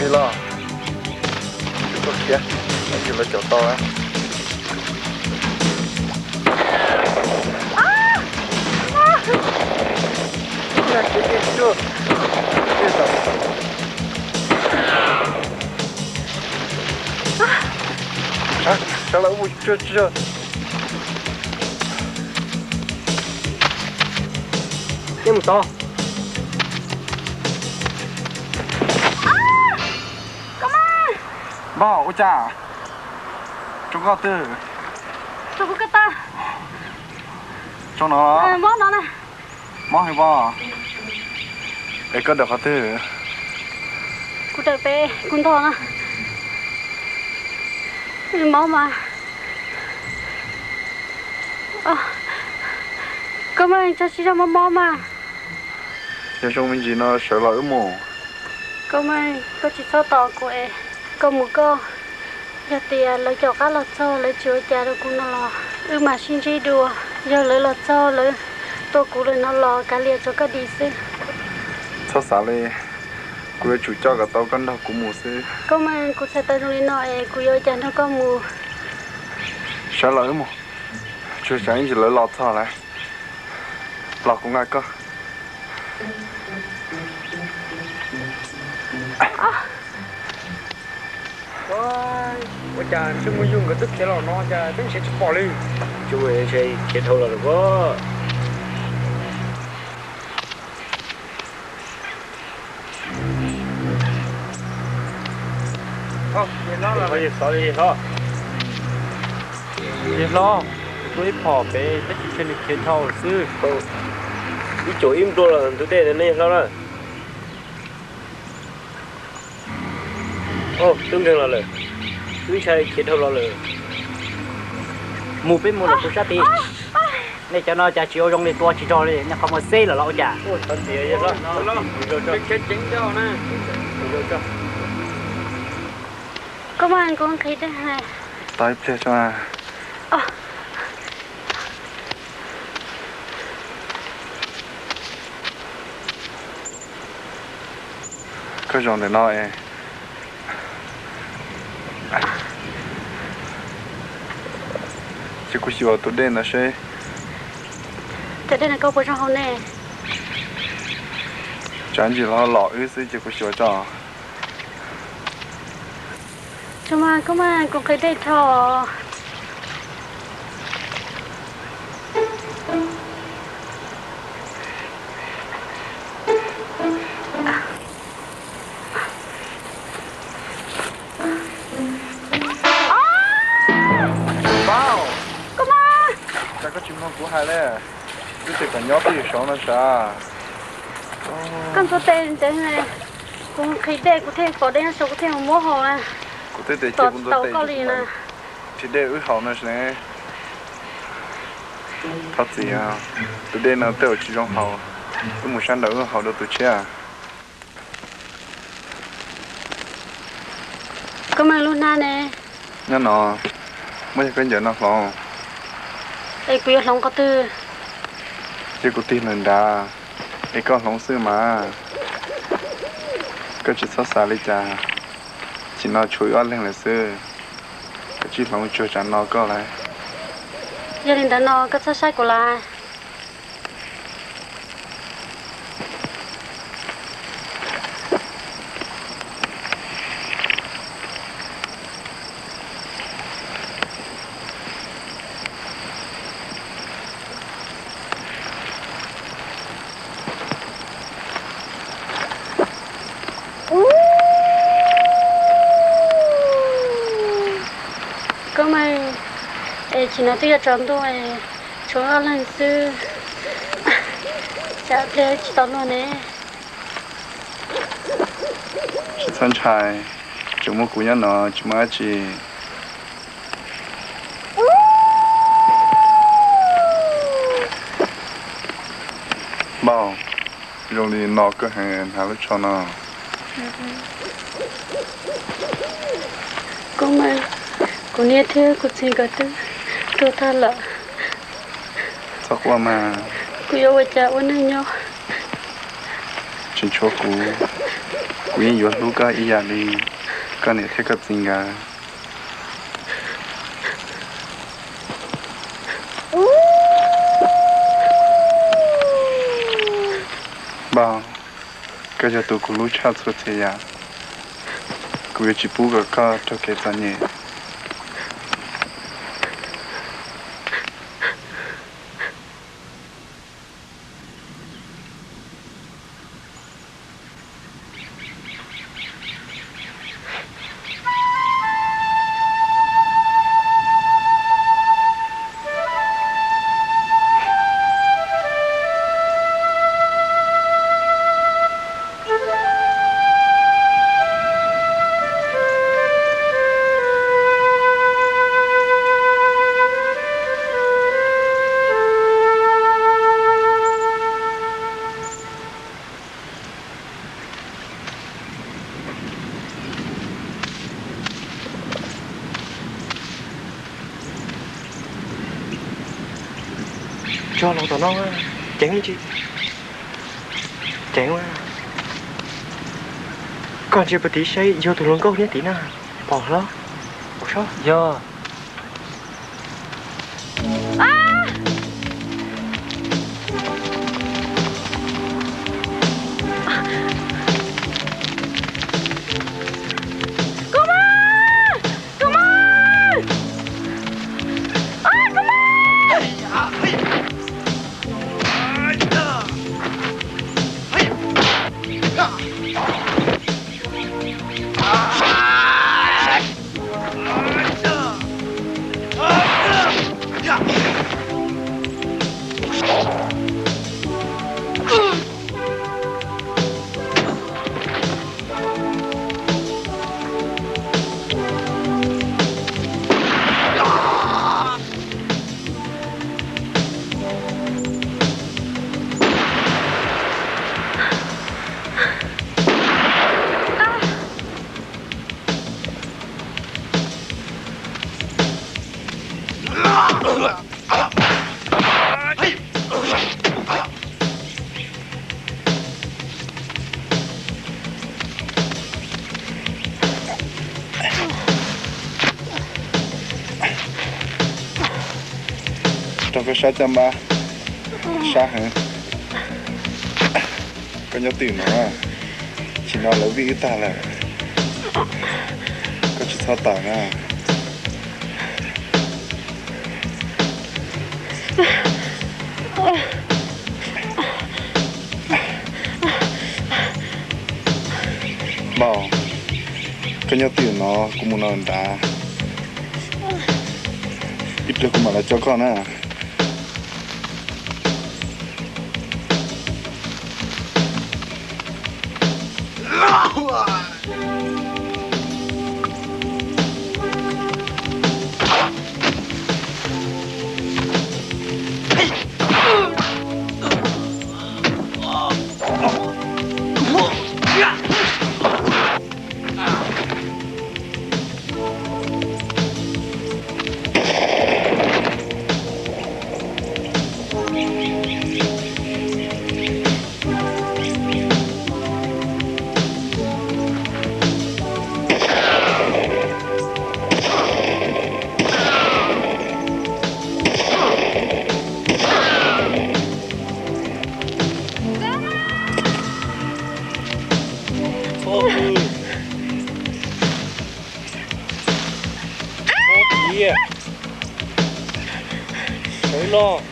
Ib los, tsis tuaj khiav, ib yam lawv caum tau. Sawv lawm, ua tsis tau. Neb mus tod. Npauj, ua cas? Tsoo koj twg? Tsoo kuv ko taw. Tsoo no los? Mob no na. Mob heev pob? Es koj dawm qhov twg? Kuv dawm pem kuv ntog na. Mob mas. Koj mas tso siab zog, mob mob mas. Yog zoo me ntsis no sawv los wb mus. Koj mas koj tsis txhob tos kuv es koj mus koj. Yog tias lawv caum qab los txog lawv tsis ua cas rau kuv no los wb mam sib ntsib dua. Yog lawv los txog lawv tua kuv lawm no los kav liam tso koj dim xwb. Txhob xav li, kuv yuav tsum coj kom tau koj nrog kuv mus xwb. Koj mas kuv txhais tau zoo li no es kuv yuav ua cas nrog koj mus? Sawv los wb mus, tsuas tsam ib ntsis lawv los txog lawm los kuv nqa koj. Ua cas ntsej muag yug nkawd twb khiav los no cas twb nrhiav tsis pom li. Ntsej muag ntshe khiav dhau los lawm pob. Yawg hlob, tua ib phom pem tab sis ntshe nws khiav dhau xwb. Ib cum ib nplua los ntug dej no ne yawg hlob na. Twb nkeeg los lawm, twb ntshai khiav dhau los lawm. Mus peb mus lawm tus sab tid. Nej cov no cas tsis ua zoo li, tua tsis raug li, nej qhov muag xeb lawm los ua cas? Koj mas kuv nqhis dej. Tos ib pliag tso. Koj zaum ntawm no es, ces kuv xyuas tus dej ntawd seb. Cov dej no koj puas zoo haus ne? Tsam ntsis los lom wb xwb ces kuv xyuas tso. Tso mas, koj mas kuv nqhis dej tso. Koj mas, cas koj tsis mloog kuv hais li? Twb tias kom nyob pem saud no sav. Koj ntxuav tes ntev, kuv nqhis dej kuv thiaj pom dej nyob saud kuv thiaj mus muab haus. Kuv twb tias cia kuv ntxuav tes koj li na. Nqhis dej wb haus no ne. Thov txim, tus dej no tej zaum tsis zoo haus, wb mus sab nraud wb haus dua tus tshiab. Koj mas lub hnab ne? Nyob no, muab yog koj ncaws no hloov. Es kuv yuav hloov qhov twg? Cia kuv tig lawm nrad, es koj hloov xwb mas. Koj tsis txhob xav li cas, tam sim no tshuav wb ob leeg lawm xwb. Koj tsis hloov tsuag tsam no koj lawm. Yog li ntawd no koj txhob saib kuv lawm. Koj mas, es tam sim no twb yuav tsaus ntuj, tshuav ob leeg xwb, tsam pliag tsis tau luag ne. Tsis txhob ntshai, tsuas muaj kuv nyob no tsis muaj dab tsi. Npauj, zoo li no koj heev hnav lub tsho no. Koj mas, kuv niam thiab kuv txiv nkawd twb tuag tag lawm. Txhob quaj mas. Kuv yuav ua cas ua neej nyob? Tseem tshuav kuv, kuv yeej yuav hlub koj ib yam li koj niam thiab koj txiv nkawd. Npauj, koj yog tus kuv hlub tshaj txhua txhia yam, kuv yuav tsis pub kom koj raug kev txom nyem. Tso los tom no, ceev tsis ceev. Koj ntsia puag tid saib yog tus hluas nkauj nyob tid na, pom los? Yog. Rau koj sab caj npab, sab heev. Koj nyob twj ywm no, tsis no lawv vij wb tag lawm. Koj tsis txhob tawm na. Npauj, koj nyob twj ywm no, kuv mus no nrad. Ib pliag kuv mam los coj koj na. Sawv los.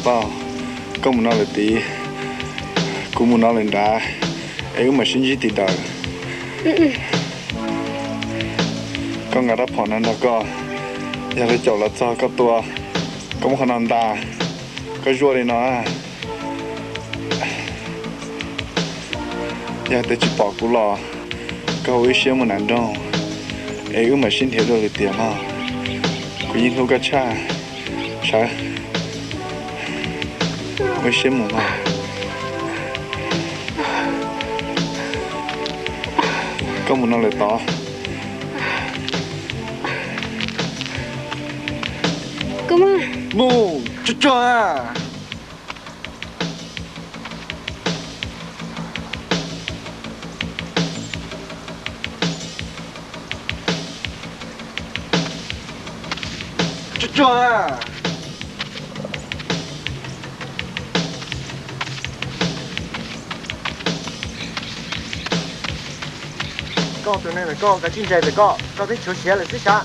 Pog, koj mus no lawm tid, kuv mus no lawm nrad, es wb mam sib ntsib tim dawm. Koj nqa rab phom no nrog koj, yog lawv caum los txog koj tua, koj muab qhov no nta, koj zuaj li no. Yog tias tsis pom kuv los, koj ua ib siab mus nram nroog, es wb mam sib nrhiav dua lwm tiam mog. Kuv yeej hlub koj tshaj. Sawv, ua ib siab mus mog. Koj mus no lawm tod. Mus, tsuag tsuag. Tsuag tsuag. Koj tus neeg ntawm koj, koj tsis ntse ntawm koj, koj twb tshuav siav lawm xwb sav.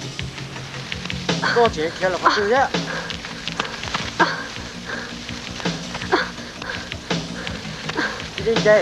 Koj tseem khiav los qhov twg thiab? Tsis ntse.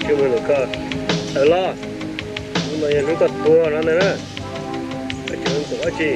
Tsis mus nram koj, tawm los. Hnub no yog hnub koj tuag no ntag na. Koj tseem ntxuav dab tsi?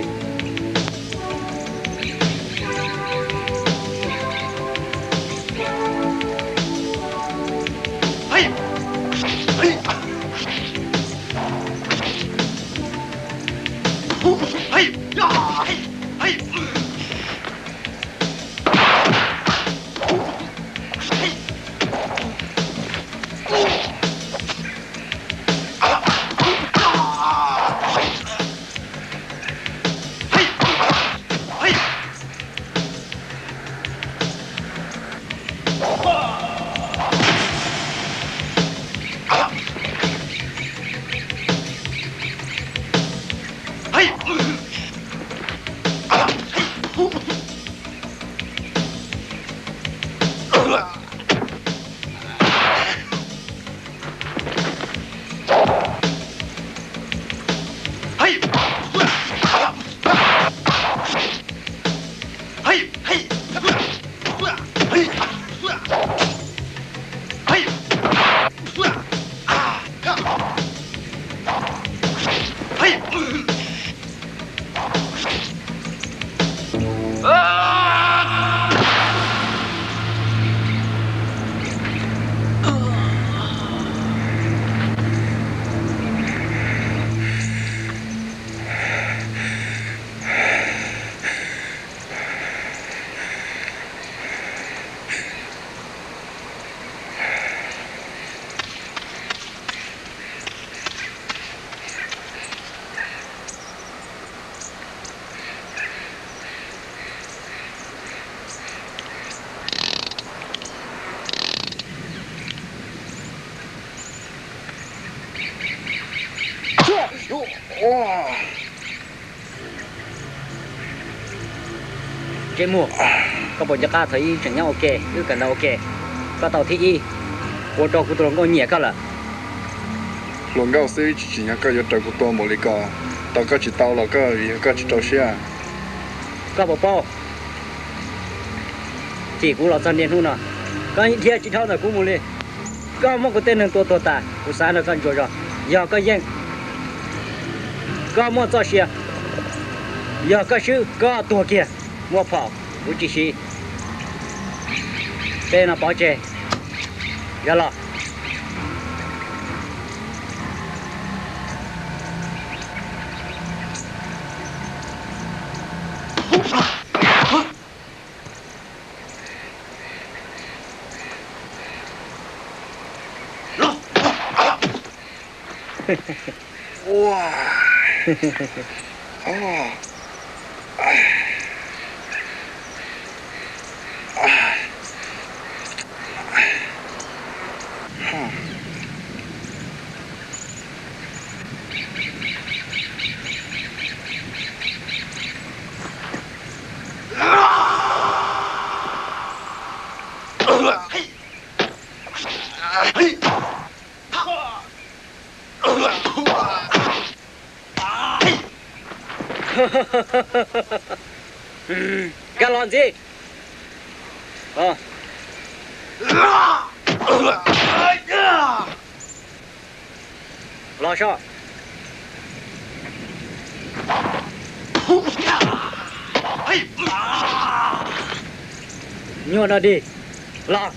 Ntsej muag, koj puas nco qab thaum ub tseem nyob ua ke, wb kawm ntawv ua ke, koj tau thib ib, ua rau kuv tus hluas nkauj nyiam koj lawm. Hluas nkauj xwb tsis tsim nyog koj yuav raws kuv tua npaum li ko, tos koj tsis tau los koj yog koj tsis rau siab. Koj puas paub, tim kuv los txog niaj hnub no, koj dhia tsis dhau ntawm kuv mus li. Koj muab kuv tej neeg tua tuag tas, kuv xav nrog koj ntsuas zog, yog koj yeej. Koj muaj txoj sia, yog koj swb koj tuag kiag. Muaj phom kuv tsis siv. Tej no pov tseg, yog los. Nkag los ntxiv. Los so. Nyuaj no dig. Los.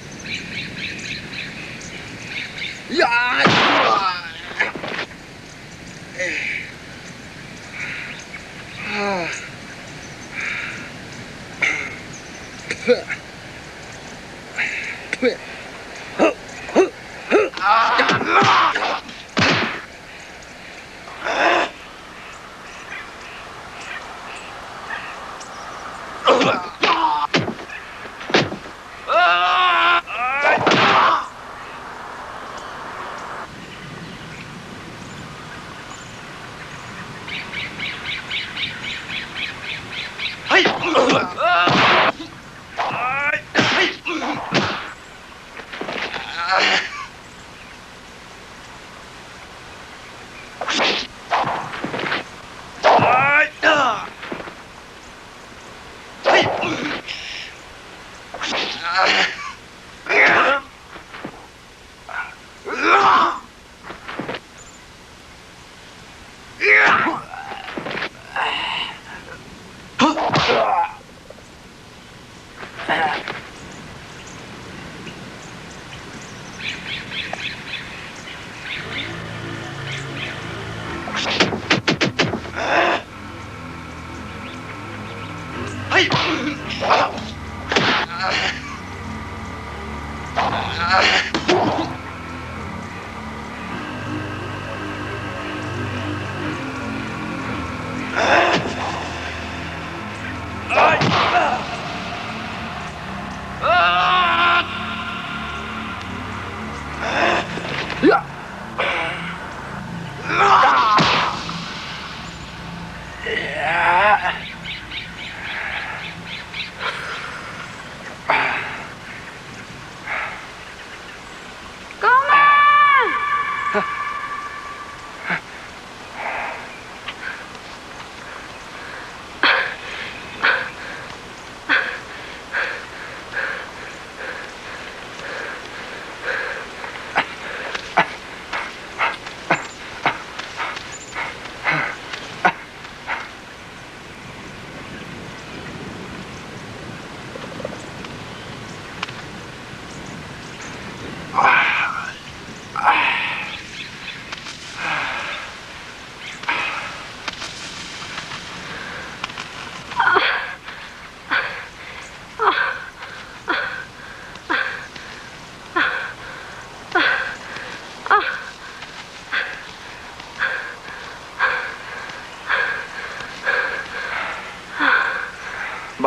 Koj mas!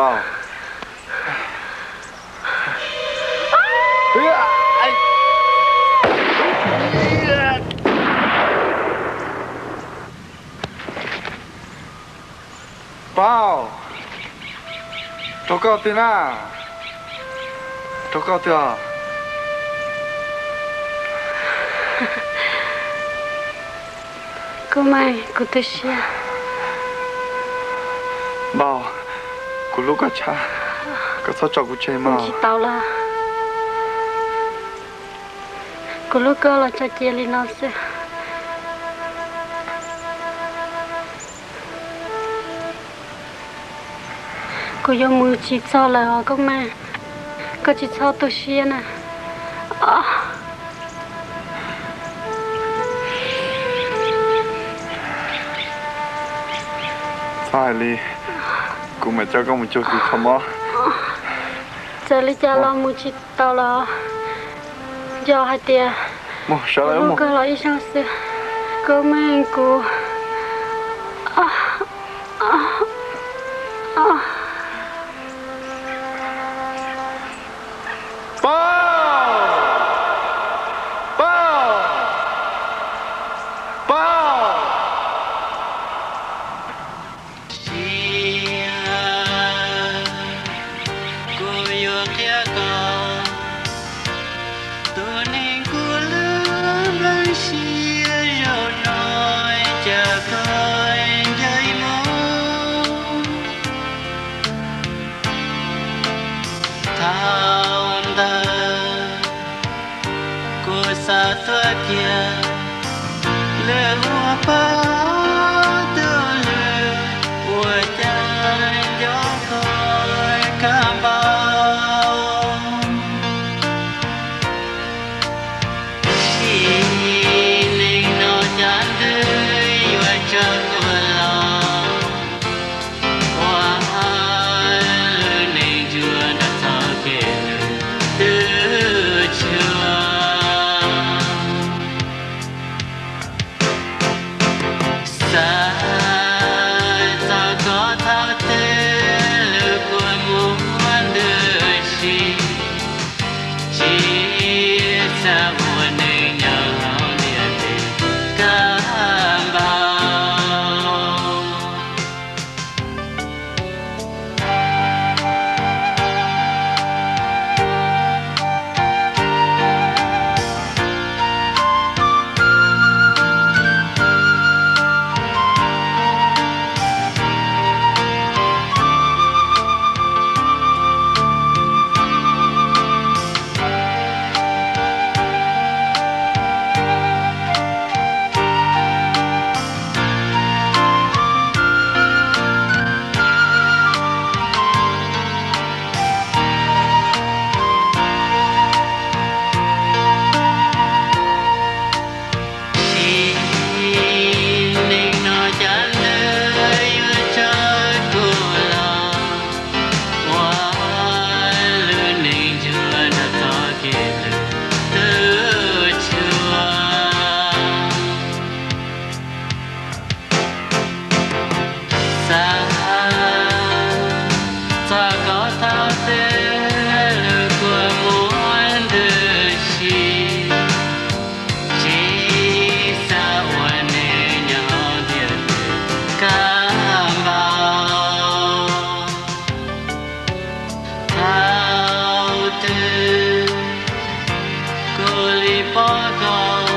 Pau, rau koj twg na, rau koj twg os. Kub Meej, kuv tu siab. Npau, kuv hlub koj tshaj, koj txhob tso kuv tseg mas. Tsis tau lawm, kuv hlub koj los tso cia li no xwb. Kuv yuav mus tsis txog lawm os Kub Meej, koj tsis txhob tu siab na. Txhob hais li, kuv mam coj koj mus cuag kuv kho mob. Txawm li cas los mus tsis tau los, yog hais tias mus sawv hlub koj los ib zaug xwb, Kub Meej kuv. Pau! Pau! Pau! Sia, kuv yuav qhia koj, tus neeg kuv hlub nplev siab zaum no cas koj ncaim mus. Thaum ntawd kuv xav tuaj kiag, lwm ua pab tus hlub ua cas nco koj kawg npaum. Sim neej no cas ntws yuav tso kuv los, ua lwm neej ntsuag nrog txoj kev lwm tus tshuaj. Xav txog koj thaum twg lub kua muag ntws si, tsis xav ua neej nyob hauv ntiaj teb kawg npaum. Sim neej no cas ntws yuav tso kuv los, ua lwm neej ntsuag nrog txoj kev lwm tus tshuaj. Xav txog koj thaum twg lub kua muag ntws si, tsis xav ua neej nyob hauv ntiaj teb kawg npaum. Thaum twg kuv li pom koj,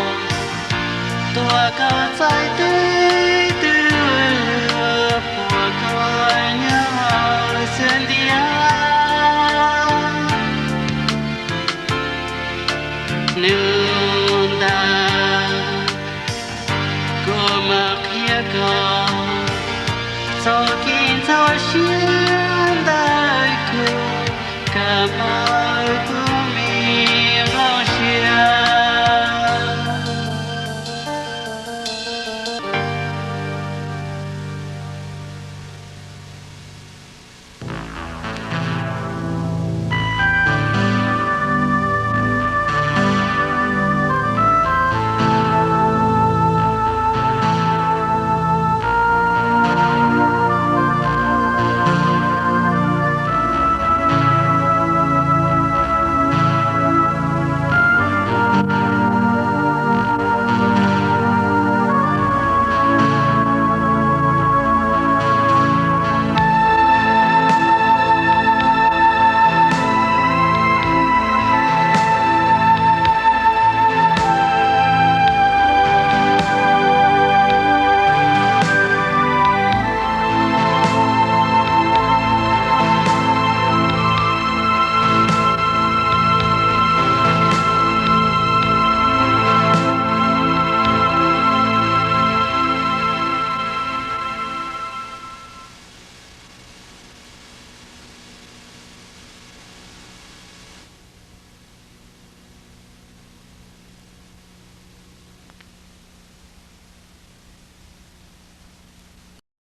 tuaj koj txais tes twg, puag koj nyob hauv xwb ntiag. Hnub ntawd kuv mam qhia koj